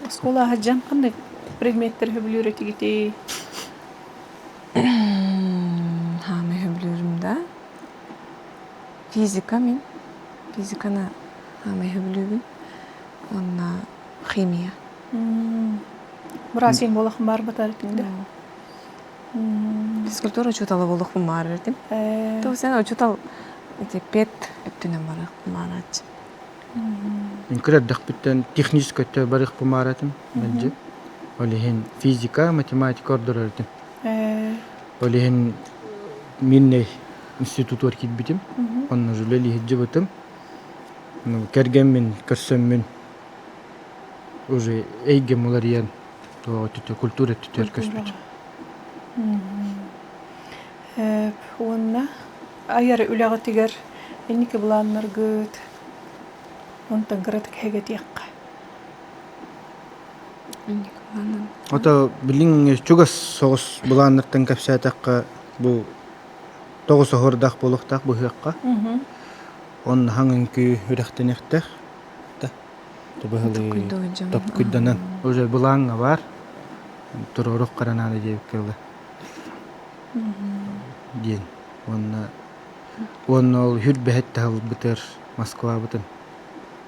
Оскуола аһадьан ханнык предметтер хөбүлүүр этигитий? Хаамай хөбүлүүрүм да. Физика мин. Физиканы хаамай хөбүлүүбүн. Уонна химия. Быраасыйын буолахын баар батар этиҥ да? Физкультура учуутала буолуохпун баарар этим. То сен учуутал ити пет өттүнэн барыахпын баарааччы. Үҥкүр эрдэхпиттэн техническэй өттө барыахпын баар этим мэлдьи. Ол иһин физика, математика ордорор этим. Ол иһин Миннэй институтугар киирбитим. Онно үлэлии сылдьыбытым. Кэргэммин көрсөммүн уже эйгэм уларыйан культура өттүтүгэр көспүтүм. Уонна айар үлэҕитигэр инники былааннаргыт онтон кыратык хэгэтиэххэ. Ото билиҥ чугас соҕус былааннартан кэпсээтэххэ бу тоҕус оһуордаах буолуохтаах быһыахха. Онно хаҥ үҥкүү үрэхтэниэхтээх. Топкуйданан уже былааҥҥа баар туруорух харанаана диэбиккэ дылы диэн уонна уонна ол хүрбэһит таһылбытыгар Москвабытын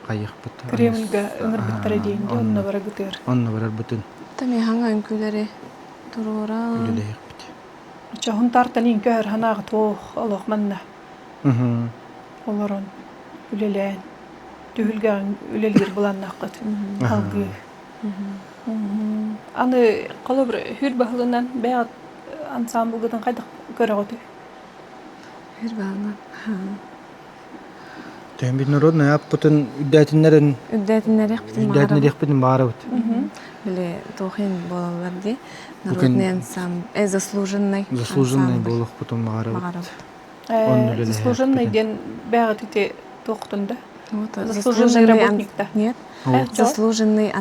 хайыахпыт Кремльга ыҥырбыттара диэн дии онно бараргытыгар онно барарбытын Тамиһаҥа үҥкүүлэри туруоран үлэлэһиэхпит Чоһун тартан көһөр ханаҕыт ох олох манна олорон үлэлээн түһүлгэҕин үлэлиир былааннааххыт салгыы Аны холобур хүр баһылынан бэйэҕит ансаамбылгытын хайдах көрөҕүтүй? Хүр баһылынан. Төһөн народный аппытын үрдээтиннэрин үрдээтиннэриэхпитин үрдээтиннэриэхпитин баарабыт. Били туохин буолаллар дии. Народный ансамбль, э, заслуженный заслуженный буолуохпутун баарабыт. Заслуженный диэн бэйэҕит ити туохтун да? Заслуженный работник да? Нет. Заслуженный,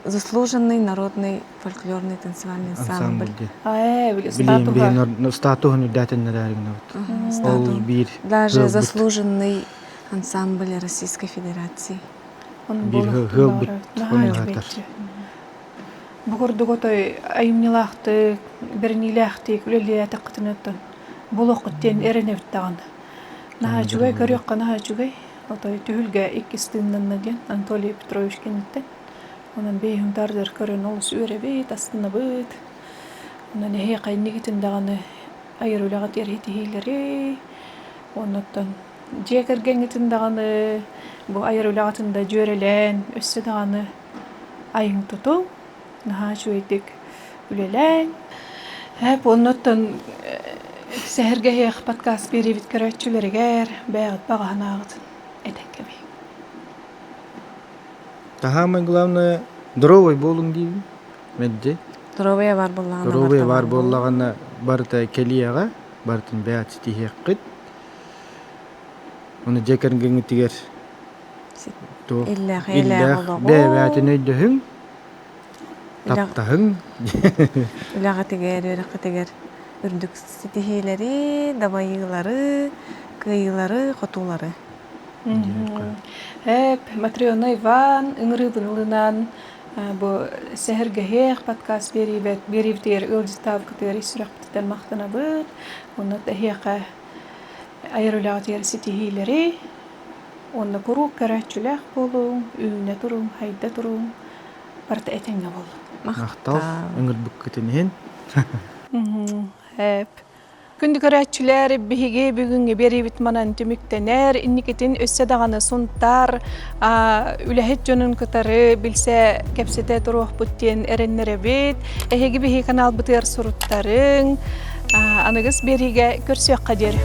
заслуженный народный фольклорный танцевальный ансамбль. Аа, били статуһа. Статуһун үрдээтиннэрээригинэбит. Ол биир. Даже заслуженный ансамбль Российской Федерации. Биир ыалбыт Бу курдук отой айымньылаахтык, бэриниилээхтик үлэлиэтэххитинэ булуоххут диэн эрэнэбит даҕаны. Наһаа үчүгэй, көрүөххэ наһаа үчүгэй. Отой түһүлгэ иккис тыыннанна диэн Анатолий Петрович кэнниттэн. Онон бэйэм тардыр көрөн олус үөрэбит, астынабыт. Онон эһиэхэ иннигитин даҕаны айар үлэҕит эритиһиилэри, оннуттан дьиэ кэргэҥҥитин даҕаны бу айар үлэҕитин да дьүөрэлээн, өссө даҕаны айыҥ тутуҥ, наһаа үчүгэйдик үлэлээҥ. Эп оннуттан сэһэргэһиэх подкаст биэриибит көрөөччүлэригэр бэйэҕит баҕаһынааҕытын этэн кэбиһиҥ. Самое главное, здоровый буолуҥ диибин. Мэдди. Здоровая бар буоллаҕына Здоровая бар буоллаҕына барыта кэлиэҕэ, барытын бэйэҕит ситиһиэххит. Оны дьиэ кэргэҥҥитигэр туох иллээх эйэлээх олоҕу бэйэ-бэйэтин өйдөһүҥ, таптаһыҥ. Үлэҕитигэр, үөрэххитигэр үрдүк ситиһиилэри, дабайыылары, кыайыылары, хотуулары. Эп, Матрена Иван ыҥырыыбын ылынан бу сэһэргэһиэх подкаст биэриибэт биэриибитигэр ыалдьыттаабыкытыгар ис сүрэхпититтэн махтанабыт. Онно эһиэхэ айар үлэҕитигэр ситиһиилэри уонна куруук көрөөччүлээх буолуҥ, үүнэ туруҥ, хайда туруҥ, барыта этэҥҥэ буоллун. Махтал ыҥырбыккытын иһин. Эп. Күндү көрөөччүлэр, биһиги бүгүҥҥү биэриибит манан түмүктэнэр. Инникитин өссө даҕаны Сунтаар үлэһит дьонун кытары билсэ кэпсэтэ туруохпут диэн эрэннэрэбит. Эһиги биһиги каналбытыгар суруттарыҥ. Аныгыс биэриигэ көрсүөххэ диэри.